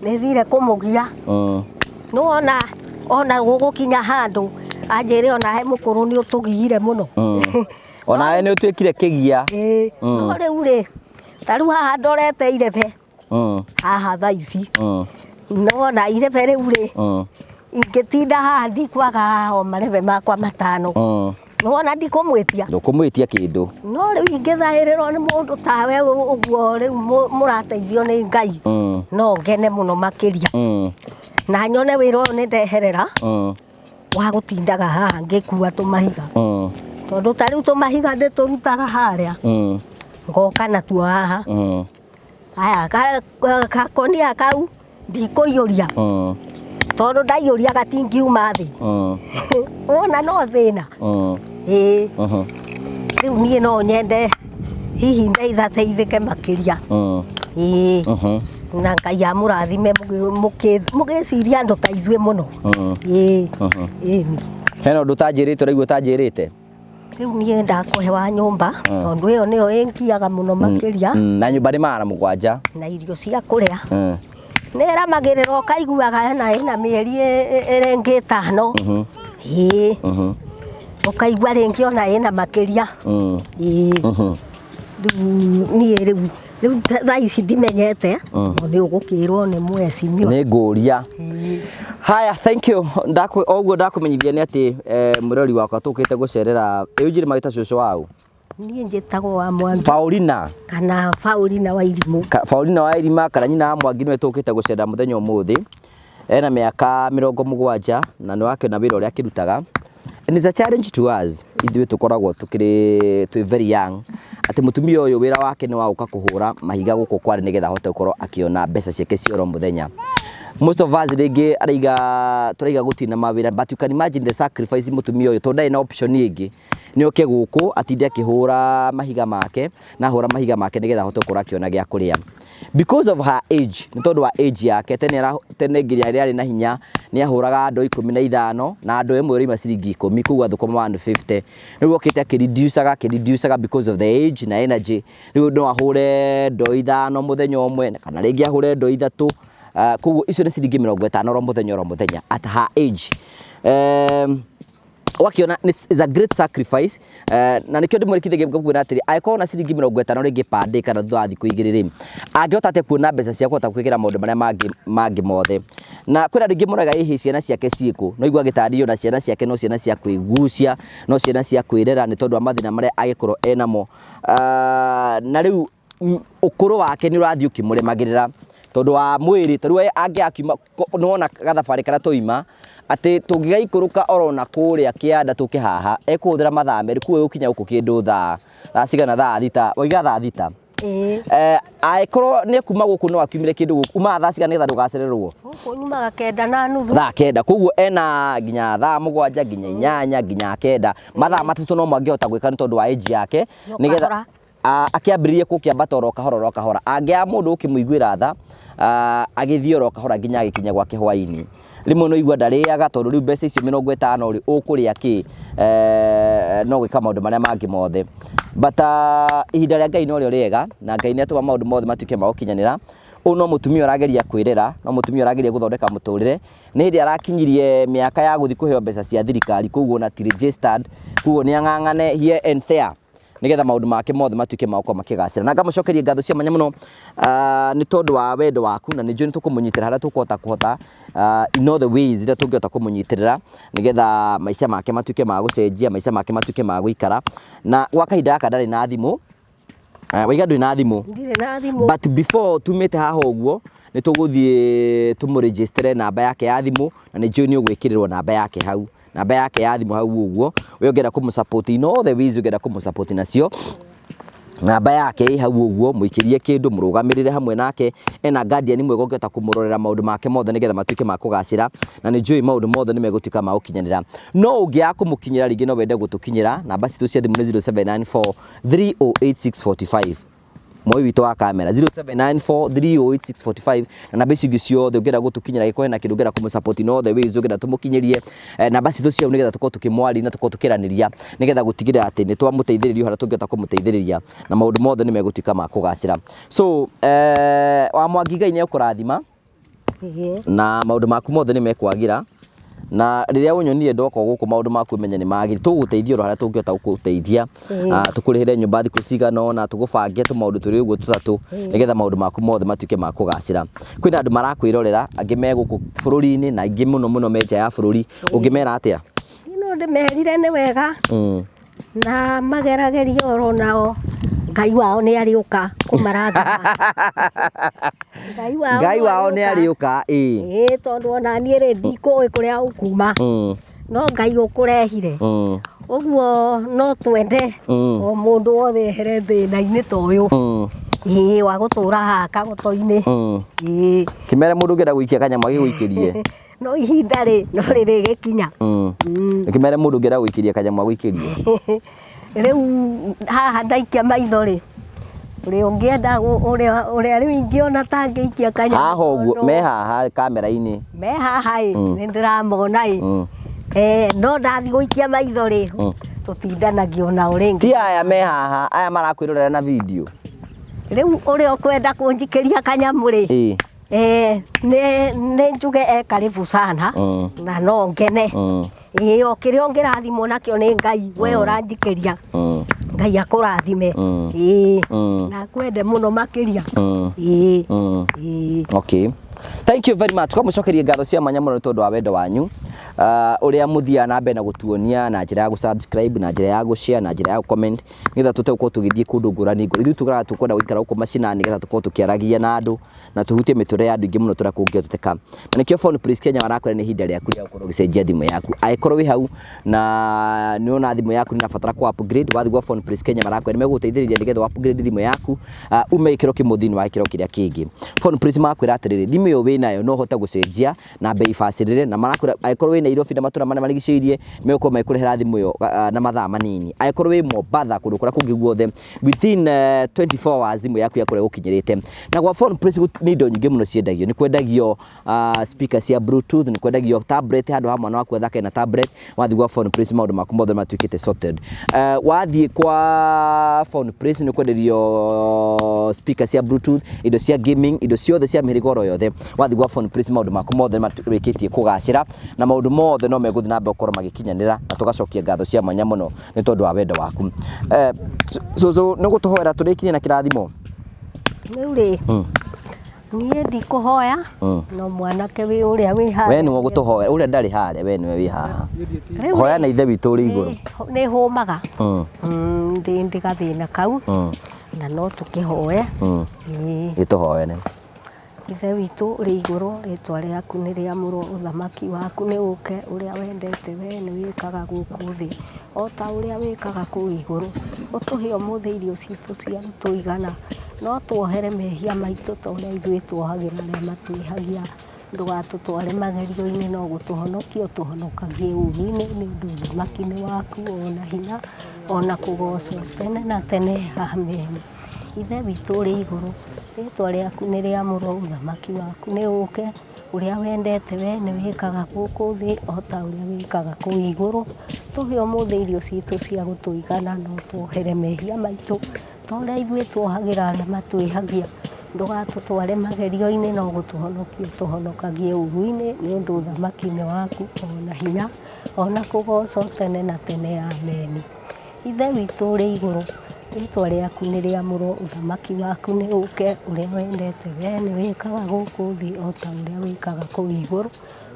nĩ thire kũmũgia. Nĩwona ona gũgũkinya handũ anjĩre ona he mũkũrũ nĩ ũtũgiire mũno. Onawe nĩ ũtuĩkire kĩgia. Ĩĩ. No rĩu rĩ, ta rĩu haha ndorete irebe haha thaa ici, nĩwona irebe rĩu rĩ, ingĩtinda haha ndikwaga o marebe makwa 5. Nĩwona ndikũmwĩtia. Ndũkũmwĩtia kĩndũ. No rĩu ingĩthaĩrĩrwo nĩ mũndũ tawe ũguo rĩu mũrateithio nĩ Ngai, no ngene mũno makĩria. Na nyone wĩra ũyũ nĩ ndeherera wa gũtindaga haha ngĩkua tũmahiga. Tondũ ta rĩu tũmahiga ndĩtũrutaga harĩa, ngoka natuo haha. Haya, gakonia kau ndikũiyũria, tondũ ndaiyũria gatingiuma thĩ. Wona no thĩna. Ĩĩ. Rĩu niĩ no nyende hihi ndeithateithĩke makĩria. Ĩĩ. Na Ngai amũrathime mũgĩciria andũ ta ithuĩ mũno. Ĩĩ. Ĩni. Hena ũndũ ũtanjĩrĩte, ũraigua ũtanjĩrĩte? Rĩu niĩ ndakũhe wa nyũmba, tondũ ĩyo nĩyo ĩngiaga mũno makĩria. Na nyũmba nĩ 700. Na irio cia kũrĩa. Nĩ ĩramagĩrĩra ũkaiguaga ena ĩna mĩeri ĩrĩngĩ 5. Ĩĩ. Ũkaigua rĩngĩ ona ĩna makĩria. Ĩĩ. Rĩu niĩ rĩu thaa ici ndimenyete, no nĩ ũgũkĩrwo nĩ mwecimio. Nĩ ngũria. Haya, thank you. Ndakũ oguo ndakũmenyithia nĩ atĩ mũrori wakwa tũkĩte gũcerera ĩ ũnjĩre magĩta cũcũ wau. Niĩ njĩtagwo wa Mwangi. Paulina. Kana Paulina wa Irimũ. Paulina wa Irima kana nyina wa Mwangi nĩwe tũkĩte gũcerera mũthenya ũmũthĩ. Ena mĩaka 70 na nĩ wakĩona wĩra ũrĩa akĩrutaga. And it's a challenge to us ithuĩ tũkoragwo tukĩrĩ twĩ very young, atĩ mũtumia ũyũ wĩra wake nĩ wa gũka kũhũra mahiga gũkũ kwarĩ nĩgetha ahote gũkorwo akĩona mbeca ciake cia oro mũthenya. Most of us rĩngĩ araiga tũraiga gũtirĩ na mawĩra, but you can imagine the sacrifice mũtumia ũyũ, tondũ ndarĩ na option ĩngĩ, nĩ oke gũkũ atinde akĩhũra mahiga make na ahũra mahiga make nĩgetha ahote gũkorwo akĩona gĩa kũrĩa. Because of her age, nĩ tondũ wa age yake, tene nginya rĩrĩa arĩ na hinya nĩ ahũraga ndoo 15, na ndoo ĩmwe ĩraima ciringi 10, koguo athũkũma 150. Rĩu okĩte akĩreducaga akĩreducaga because of the age na energy. Rĩu no ahũre ndoo 5 mũthenya ũmwe kana rĩngĩ ahũre ndoo 3. Koguo icio nĩ ciringi 50 oro mũthenya oro mũthenya at her age. Wakiona is a great sacrifice, na nikio ndimwĩrĩkithagia ngakwĩra atĩrĩ, angĩkorwo na ciringi 50 rĩngĩ per day kana thutha wa thikũ 2 rĩ, angĩhota atĩa kuona mbeca cia kũhota kwĩkĩra maũndũ marĩa mangĩ mothe? Na kwĩna andũ aingĩ moraga ĩhĩ ciana ciake ciĩkũ, no igua agĩtarĩrio na ciana ciake no ciana cia kwĩgucia, no ciana cia kwĩrera nĩ tondũ wa mathĩna marĩa angĩkorwo enamo. Na rĩu ũkũrũ wake nĩ ũrathiĩ ũkĩmũremagĩrĩra tondũ wa mwĩrĩ. Ta rĩu angĩakiuma, nĩwona gathabarĩ karĩa twaima, atĩ tũngĩgaikũrũka orona kũrĩa kĩanda tũke haha, ekũhũthĩra mathaa 2, koguo egũkinya gũkũ kĩndũ thaa cigana? Thaa 6 waiga, thaa 6. Ĩĩ. Angĩkorwo nĩ kuma gũkũ no akiumire kĩndũ gũkũ, umaga thaa cigana nĩgetha ndũgacererwo? Gũkũ nyumaga 9:30. Thaa 9, koguo ena nginya thaa 7 nginya 8 nginya 9, mathaa 3 no mangĩhota gwĩka nĩ tondũ wa age yake, No nĩgetha kahora. Akĩambĩrĩrie gũkĩambata oro kahora oro kahora, angĩaga mũndũ ũkĩmũiguĩra tha, agĩthiĩ oro kahora nginya agĩkinya gwake hwainĩ. Rĩmwe no igua ndarĩaga tondũ rĩu mbeca icio 50 rĩ, ũkũrĩa kĩ? No gwĩka maũndũ marĩa mangĩ mothe. But ihinda rĩa Ngai norĩo rĩega, na Ngai nĩ atũma maũndũ mothe matuĩke ma gũkinyanĩra. Ũyũ no mũtumia ũrageria kwĩrera, no mũtumia ũrageria gũthondeka mũtũrĩre. Nĩ hĩndĩ arakinyirie mĩaka ya gũthiĩ kũheo mbeca cia thirikari, koguo ona ti registered, koguo nĩ ang'ang'ane here and there nĩgetha maũndũ make mothe matuĩke ma gũkorwo makĩgacĩra. Na ngamũcokeria ngatho cia mwanya mũno nĩ tondũ wa wendo waku, na nĩ njũĩ nĩ tũkũmũnyitĩra harĩa tũkũhota kũhota, in all the ways iria tũngĩhota kũmũnyitĩrĩra nĩgetha maica make matuĩke ma gũcenjia, maica make matuĩke ma gũikara. Na gwa kahinda gaka ndarĩ na thimũ, waiga ndũrĩ na thimũ? Ndirĩ na thimũ. But before tumĩte haha ũguo, nĩ tũgũthiĩ tũmũregistere namba yake ya thimũ, na nĩ njũĩ nĩ ũgwĩkĩrĩrwo namba yake hau. Namba yake ya thimũ hau ũguo, we ũngĩenda kũmũ support in all the ways ũngĩenda kũmũ support nacio, namba yake ĩ hau ũguo, mũikĩrie kĩndũ, mũrũgamĩrĩre hamwe nake, ena guardian mwega ũngĩhota kũmũrorera maũndũ make mothe nĩgetha matuĩke ma kũgacĩra, na nĩ njũĩ maũndũ mothe nĩ megũtuĩka ma gũkinyanĩra. No ũngĩaga kũmũkinyĩra rĩngĩ no wende gũtũkinyĩra, namba citũ cia thimũ nĩ 0794 308645. Moi witũ wa kamera 0794 308645, na namba ici ingĩ ciothe ũngĩenda gũtũkinyĩra, gĩkorwo hena kĩndũ ũngĩenda kũmũ support in all the ways ũngĩenda tũmũkinyĩrie, namba citũ cia nĩgetha tũkorwo tũkĩmwaria na tũkorwo tũkĩaranĩria nĩgetha gũtigĩrĩra atĩ nĩ twamũteithĩrĩria harĩa tũngĩhota kũmũteithĩrĩria, na maũndũ mothe nĩ megũtuĩka ma kũgacĩra. So wa Mwangi, Ngai nĩ ekũrathima na maũndũ maku mothe nĩ mekwagira, na rĩrĩa ũnyonire ndoka gũkũ maũndũ maku menye nĩ magĩrĩ, tũgũteithia oro harĩa tũngĩhota gũgũteithia, tũkũrĩhĩre nyũmba thikũ cigana ũna, tũgũbange tũmaũndũ tũrĩ ũguo tũtatũ nĩgetha maũndũ maku mothe matuĩke ma kũgacĩra. Kwĩna andũ marakwĩrorera, angĩ me gũkũ bũrũri-inĩ na aingĩ mũno mũno me nja ya bũrũri, ũngĩmera atĩa? No ndĩmerire nĩ wega na mageragerie oro nao, Ngai wao nĩ arĩũka kũmarathima. Ngai wao. Ngai wao nĩ arĩũka, ĩĩ. Ĩĩ, tondũ ona niĩ rĩ, ndikũĩ kũrĩa ũkuma, no Ngai ũkũrehire. Ũguo no twende o mũndũ wothe ehere thĩna-inĩ ta ũyũ, ĩĩ, wa gũtũra haha kagoto-inĩ. Ĩĩ. Kĩmere mũndũ ũngĩenda gũikia kanyamũ agĩgũikĩrie. No ihinda rĩ, no rĩrĩgĩkinya. Kĩmere mũndũ ũngĩenda gũikĩria kanyamũ agũikĩrie. Rĩu haha ndaikia maitho rĩ, ũrĩa ũngĩenda ũrĩa rĩu ingĩona ta ngĩikia kanyamũ. Haha ũguo me haha kamera-inĩ. Me haha ĩ, nĩ ndĩramona ĩ. No ndathiĩ gũikia maitho rĩ, tũtindanagio nao rĩngĩ. Ti aya me haha, aya marakwĩrorera na video. Rĩu ũrĩa ũkwenda kũnjikĩria kanyamũ rĩ, nĩ njuge e karibu sana, na no ngene. Ĩĩ, o kĩrĩa ũngĩrathimwo nakĩo nĩ Ngai, we ũranjikĩria, Ngai akũrathime. Ĩĩ, na akwende mũno makĩria. Ĩĩ. Ĩĩ. Okay. Thank you very much. Twamũcokeria ngatho cia mwanya mũno nĩ tondũ wa wendo wanyu, ũrĩa mũthiaga na mbere na gũtuonia na njĩra ya gũ-subscribe, na njĩra ya gũ-share, na njĩra ya gũ-comment, nĩgetha tũhote gũkorwo tũgĩthiĩ kũndũ ngũrani ngũrani. Ithuĩ tugaga tũkwenda gũikara gũkũ macinani nĩgetha tũkorwo tũkĩaragia na andũ na tũhutie mĩtũrĩre ya andũ aingĩ mũno tũrĩa kũngĩhoteteka. Na nĩkĩo Phone Place Kenya marakwĩra nĩ ihinda rĩaku rĩa gũkorwo ũgĩcenjia thimũ yaku. Angĩkorwo wĩ hau na nĩ ũrona thimũ yaku nĩ ĩrabatara kũ upgrade, wathiĩ gwa Phone Place Kenya marakwĩra nĩ megũgũteithĩrĩria nĩgetha upgrade thimũ yaku, ume gĩkĩro kĩmwe thĩinĩ wa gĩkĩro kĩrĩa kĩngĩ. Phone Place marakwĩra atĩrĩrĩ, thimũ ĩyo wĩnayo no ũhote gũcenjia na bei bacĩrĩre, na marakwĩra angĩkorwo wĩ Nairobi na matũra marĩa marigicĩirie, megũkorwo magĩkũrehera thimũ ĩyo na mathaa manini. Angĩkorwo wĩ Mombatha, kũndũ kũrĩa kũngĩ guothe, within 24 hours thimũ yaku yakorwo ĩgũkinyĩrĩte. Na gwa Phone Place nĩ indo nyingĩ mũno ciendagio. Nĩ kwendagio speaker cia Bluetooth, nĩ kwendagio tablet, handũ ha mwana waku athake na tablet. Wathiĩ gwa Phone Place maũndũ maku mothe matuĩkĩte sorted. Wathiĩ kwa Phone Place nĩ kwenderio speaker cia Bluetooth, indo cia gaming, indo ciothe cia mĩhĩrĩga oro yothe. Wathiĩ gwa Phone Place maũndũ maku mothe marĩkĩtie kũgacĩra, na maũndũ mothe no megũthiĩ na mbere gũkorwo magĩkinyanĩra, na tũgacokia ngatho cia mwanya mũno nĩ tondũ wa wendo waku. Cũcũ, nĩ ũgũtũhoera tũrĩkirie na kĩrathimo? Rĩu rĩ, niĩ ndikũhoya, no mwanake wĩ ũrĩa wĩ haha. We nĩwe ũgũtũhoera, ũrĩa ndarĩ harĩa, we nĩwe wĩ haha. Hoya na Ithe witũ ũrĩ igũrũ. Nĩ hũmaga. Ndĩ gathĩna kau, na no tũkĩhoe. Gĩtũhoere. Ithe witũ ũrĩ igũrũ, rĩtwa rĩaku nĩ rĩamũrwo, ũthamaki waku nĩ ũke, ũrĩa wendete we nĩ wĩkaga gũkũ thĩ o ta ũrĩa wĩkaga kũu igũrũ. Ũtũhe ũmũthĩ irio citũ cia gũtũigana, No tuohere mehia maitũ ta ũrĩa ithuĩ tuohagĩra arĩa matwĩhagia. Ndũgatũtware magerio-inĩ, no gũtũhonokia ũtũhonokagie ũũru-inĩ, nĩ ũndũ ũthamaki nĩ waku, ona hinya, ona kũgocwo tene na tene. Amen. Ithe witũ ũrĩ igũrũ, rĩtwa rĩaku nĩ rĩamũrwo, ũthamaki waku nĩ ũke, ũrĩa wendete we nĩ wĩkaga gũkũ thĩ o ta ũrĩa wĩkaga kũu igũrũ. Tũhe ũmũthĩ irio citũ cia gũtũigana, na ũtuohere mehia maitũ ta ũrĩa ithuĩ tuohagĩra arĩa matwĩhagia. Ndũgatũtware magerio-inĩ, no gũtũhonokia ũtũhonokagie ũũru-inĩ, nĩ ũndũ ũthamaki nĩ waku, ona hinya, ona kũgocwo tene na tene. Amen. Ithe witũ ũrĩ igũrũ, rĩtwa rĩaku nĩ rĩamũrwo, ũthamaki waku nĩ ũke, ũrĩa wendete we nĩ wĩkaga gũkũ thĩ o ta ũrĩa wĩkaga kũu igũrũ.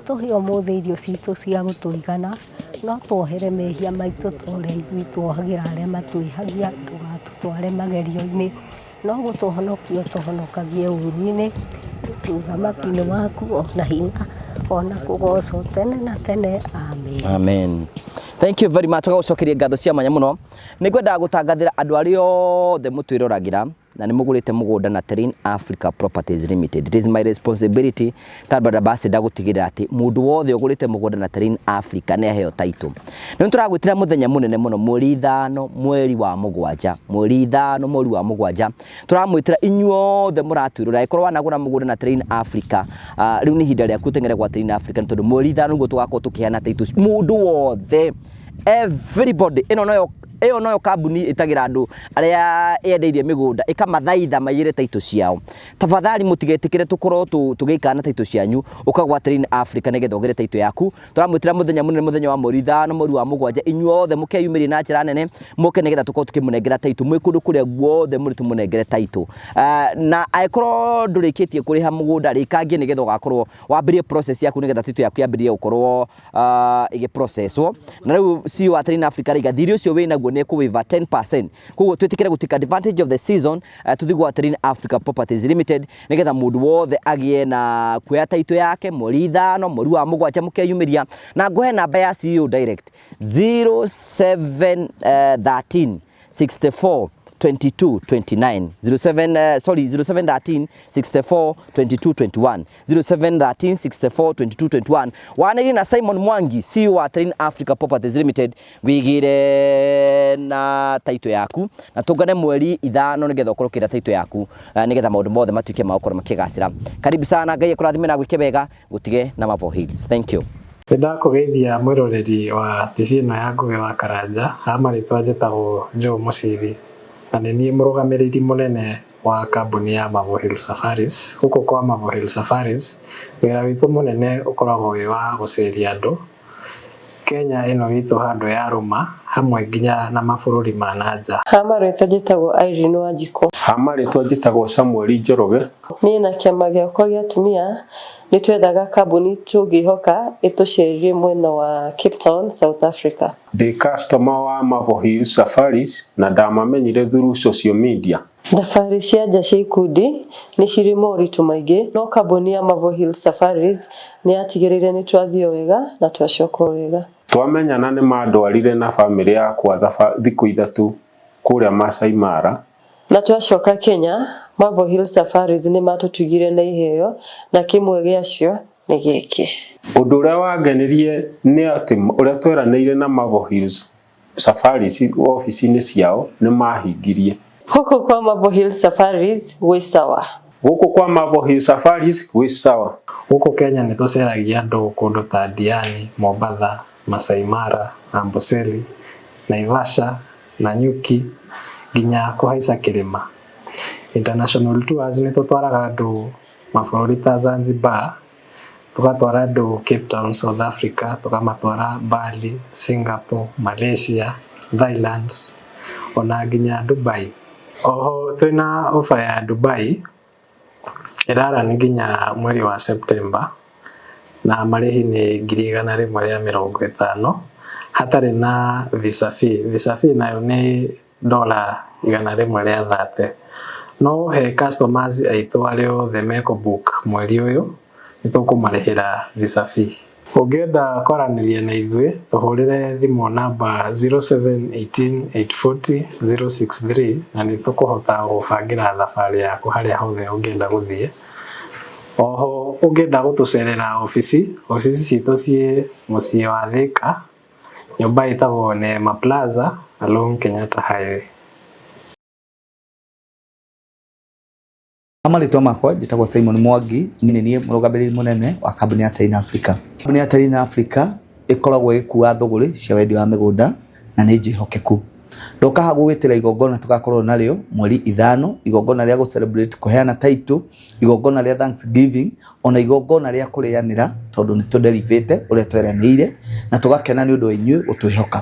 Tũhe ũmũthĩ irio citũ cia gũtũigana, no tuohere mehia maitũ ta ũrĩa ithuĩ tuohagĩra arĩa matwĩhagia. Ndũgatũtware magerio-inĩ, no gũtũhonokia ũtũhonokagie ũũru-inĩ, nĩ ũndũ ũthamaki nĩ waku, ona hinya, ona kũgocwo tene na tene. Amen. Amen. Thank you very much. Tũgagũcokeria ngatho cia mwanya mũno. Nĩ ngwendaga gũtangathĩra andũ arĩa othe mũtwĩroragĩra na nĩ mũgũrĩte mũgũnda na Terrain Africa Properties Limited. It is my responsibility ta brand ambassador gũtigĩrĩra atĩ mũndũ wothe ũgũrĩte mũgũnda na Terrain Africa nĩ aheo title. Nĩ tũragwĩtĩra mũthenya mũnene mũno mweri 5 mweri wa mũgwanja, mweri 5 mweri wa mũgwanja, tũramwĩtĩra inyuothe mũratwĩrora. Ĩkorwo wanagũra mũgũnda na Terrain Africa, rĩu nĩ ihinda rĩaku ũteng'ere gwa Terrain Africa, nĩ tondũ mweri 5 nĩguo tũgakorwo tũkĩheana titles mũndũ wothe, everybody. Ĩno noyo, ĩyo noyo kambuni ĩtagĩra andũ arĩa yendeirie mĩgũnda ĩkamathaitha maiyĩre title ciao. Tafadhali mũtigetĩkĩre tũkorwo tũgĩikara na title cianyu. Ũkagwa Terrain Africa nĩgetha ũgĩre title yaku. Tũramwĩtĩra mũthenya mũnene, mũthenya wa mweri 5 mweri wa mũgwanja. Inyuothe mũkeyumĩrie na njĩra nene, mũke nĩgetha tũkorwo tũkĩmũnengera title mwĩ kũndũ kũrĩa guothe mũrĩ, tũmũnengere title. Na angĩkorwo ndũrĩkĩtie kũrĩha mũgũnda, rĩkangie nĩgetha ũgakorwo wambĩrĩrie process yaku, nĩgetha title yaku yambĩrĩrie gũkorwo ĩgĩprocesswo. Na rĩu CEO wa Terrain Africa raiga thirĩ ũcio wĩnaguo nĩ ekũwaiver 10%. Koguo twĩtĩkĩre gũtake advantage of the season, tũthiĩ gwa Terrain Africa Properties Limited nĩgetha mũndũ wothe agĩe na kuoya title yake mweri 5 mweri wa mũgwanja. Mũkeyumĩria na ngũhe namba ya CEO direct, 07 13 64 22 29, 07, sorry, 0713 64 22 21, 0713 64 22 21. Wanĩrie na Simon Mwangi, CEO wa Terrain Africa Properties Limited, wĩgĩre na title yaku na tũngane mweri 5 nĩgetha ũkorwo ũkĩra title yaku, nĩgetha maũndũ mothe matuĩke ma gũkorwo makĩgacĩra. Karibu sana. Ngai akũrathime na gwĩke wega. Gũtige na Marvel Hills. Thank you. Nĩ ndakũgeithia mwĩroreri wa TV ĩno ya Ngũgĩ wa Karanja. Ha marĩtwa njĩtagwo Joe Mũciri na nĩ niĩ mũrũgamĩrĩri mũnene wa kambuni ya Marvel Hill Safaris. Gũkũ kwa Marvel Hill Safaris, wĩra witũ mũnene ũkoragwo wĩ wa gũceria andũ Kenya ĩno itũ handũ ya rũma hamwe nginya na mabũrũri ma na nja. Ha marĩtwa njĩtagwo Irene Wanjikũ. Ha marĩtwa njĩtagwo Samuel Njoroge. Niĩ na kĩama gĩakwa gĩa atumia nĩ twethaga kambuni tũngĩhoka ĩtũcerie mwena wa Cape Town, South Africa. Ndĩ customer wa Marvel Hill Safaris na ndamamenyire through social media. Thabarĩ cia nja cia ikundi nĩ cirĩ moritũ maingĩ, no kambuni ya Marvel Hill Safaris nĩ yatigĩrĩire nĩ twathiĩ wega na twacoka wega. Twamenyana nĩ mandwarire na bamĩrĩ yakwa thikũ 3 kũrĩa Masai Mara. Na twacoka Kenya, Marvel Hill Safaris nĩ matũtugire na iheo, na kĩmwe gĩacio nĩ gĩkĩ. Ũndũ ũrĩa wangenirie nĩ atĩ ũrĩa tweranĩire na Marvel Hills Safaris obici-inĩ ciao nĩ mahingirie. Gũkũ kwa Marvel Hill Safaris gwĩ sawa. Gũkũ kwa Marvel Hill Safaris gwĩ sawa. Gũkũ Kenya nĩ tũceragia andũ kũndũ ta Diani, Mombatha, Masai Mara, Amboseli, Naivasha, Nanyuki nginya kũhaica kĩrĩma. International tours nĩ tũtwaraga andũ mabũrũri ta Zanzibar, tũgatwara andũ Cape Town, South Africa, tũkamatwara Bali, Singapore, Malaysia, Thailand ona nginya Dubai. Oho twĩna offer ya Dubai ĩrarani nginya mweri wa September na marĩhi nĩ 150,000 hatarĩ na visa fee. Visa fee nayo nĩ dola 130. No he customers aitũ arĩa othe mekũ book mweri ũyũ nĩ tũkũmarĩhĩra visa fee. Ũngĩenda kwaranĩria na ithuĩ tũhũrĩre thimũ namba 0718840063 na nĩ tũkũhota gũbangĩra thabarĩ yaku harĩa hothe ũngĩenda gũthiĩ. Oho ũngĩenda gũtũcerera obici, obici citũ ciĩ mũciĩ wa Thika, nyũmba ĩtagwo Neema Plaza along Kenyatta Highway. Marĩtwa makwa njĩtagwo Simon Mwangi, niĩ nĩ niĩ mũrũgamĩrĩri mũnene wa kambuni ya Terrain Africa. Kambuni ya Terrain Africa ĩkoragwo ĩgĩkua thũgũrĩ cia wendia wa mĩgũnda na nĩ njĩhokeku. Ndoka haha gũgwĩtĩra igongona tũgakorwo narĩo mweri 5, igongona rĩa gũ celebrate kũheana title, igongona rĩa Thanksgiving, ona igongona rĩa kũrĩanĩra tondũ nĩ tũderivĩte ũrĩa tweranĩire na tũgakena nĩ ũndũ wa inyuĩ gũtwĩhoka.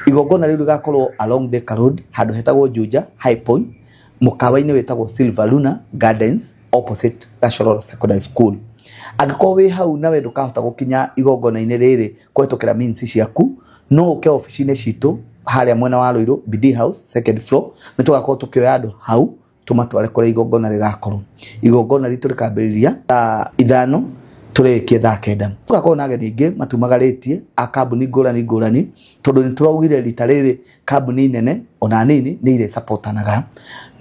Igongona rĩu rĩgakorwo along Thika Road handũ hetagwo Juja High Point, mũkawa-inĩ wĩtagwo Silver Luna Gardens opposite Gachororo Secondary School. Angĩkorwo wĩ hau nawe ndũkahota gũkinya igongona-inĩ rĩrĩ kũhetũkĩra means ciaku, no ũke obici-inĩ citũ harĩa mwena wa Ruiru BD House second floor, nĩ tũgakorwo tũkĩoya andũ hau tũmatware kũrĩa igongona rĩgakorwo. Igongona ritũ rĩkambĩrĩria thaa 5 tũrĩkie thaa 9. Tũgakorwo na ageni aingĩ matumagarĩtie a kambuni ngũrani ngũrani, tondũ nĩ tũraugire rita rĩrĩ kambuni nene ona nini nĩ irĩ supportanaga.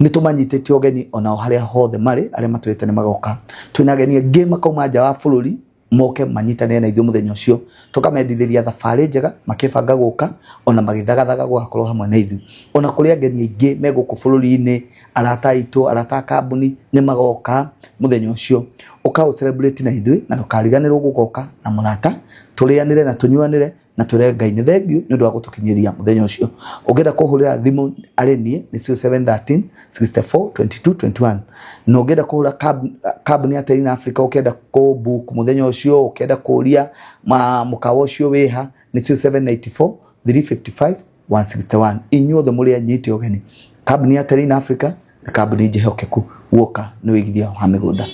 Nĩ tũmanyitĩte ũgeni onao harĩa hothe marĩ, arĩa matwĩrĩte nĩ magoka. Twĩna ageni aingĩ makauma nja wa bũrũri moke manyitanĩre na ithuĩ mũthenya ũcio, tũkamendithĩria thabarĩ njega makĩbanga gũka ona magĩthagathaga gũgakorwo hamwe na ithuĩ. Ona kũrĩ ageni aingĩ me gũkũ bũrũri-inĩ, arata aitũ, arata a kambuni nĩ magoka mũthenya ũcio. Ũka ũ celebrate na ithuĩ na ndũkariganĩrwo gũgoka na mũrata, tũrĩanĩre na tũnyuanĩre na twĩre Ngai nĩ thengiũ nĩ ũndũ wa gũtũkinyĩria mũthenya ũcio. Ũngĩenda kũhũrĩra thimũ arĩ niĩ nĩ 0713 64 22 21. Na ũngĩenda kũhũra kambuni ya Terrain Africa, ũkĩenda kũ book mũthenya ũcio, ũkĩenda kũria mũkawa ũcio wĩha, nĩ 0794 355 161. Inyuothe mũrĩ anyite ũgeni. Kambuni ya Terrain Africa nĩ kambuni njĩhokeku, guoka nĩ wĩigithia wa mĩgũnda.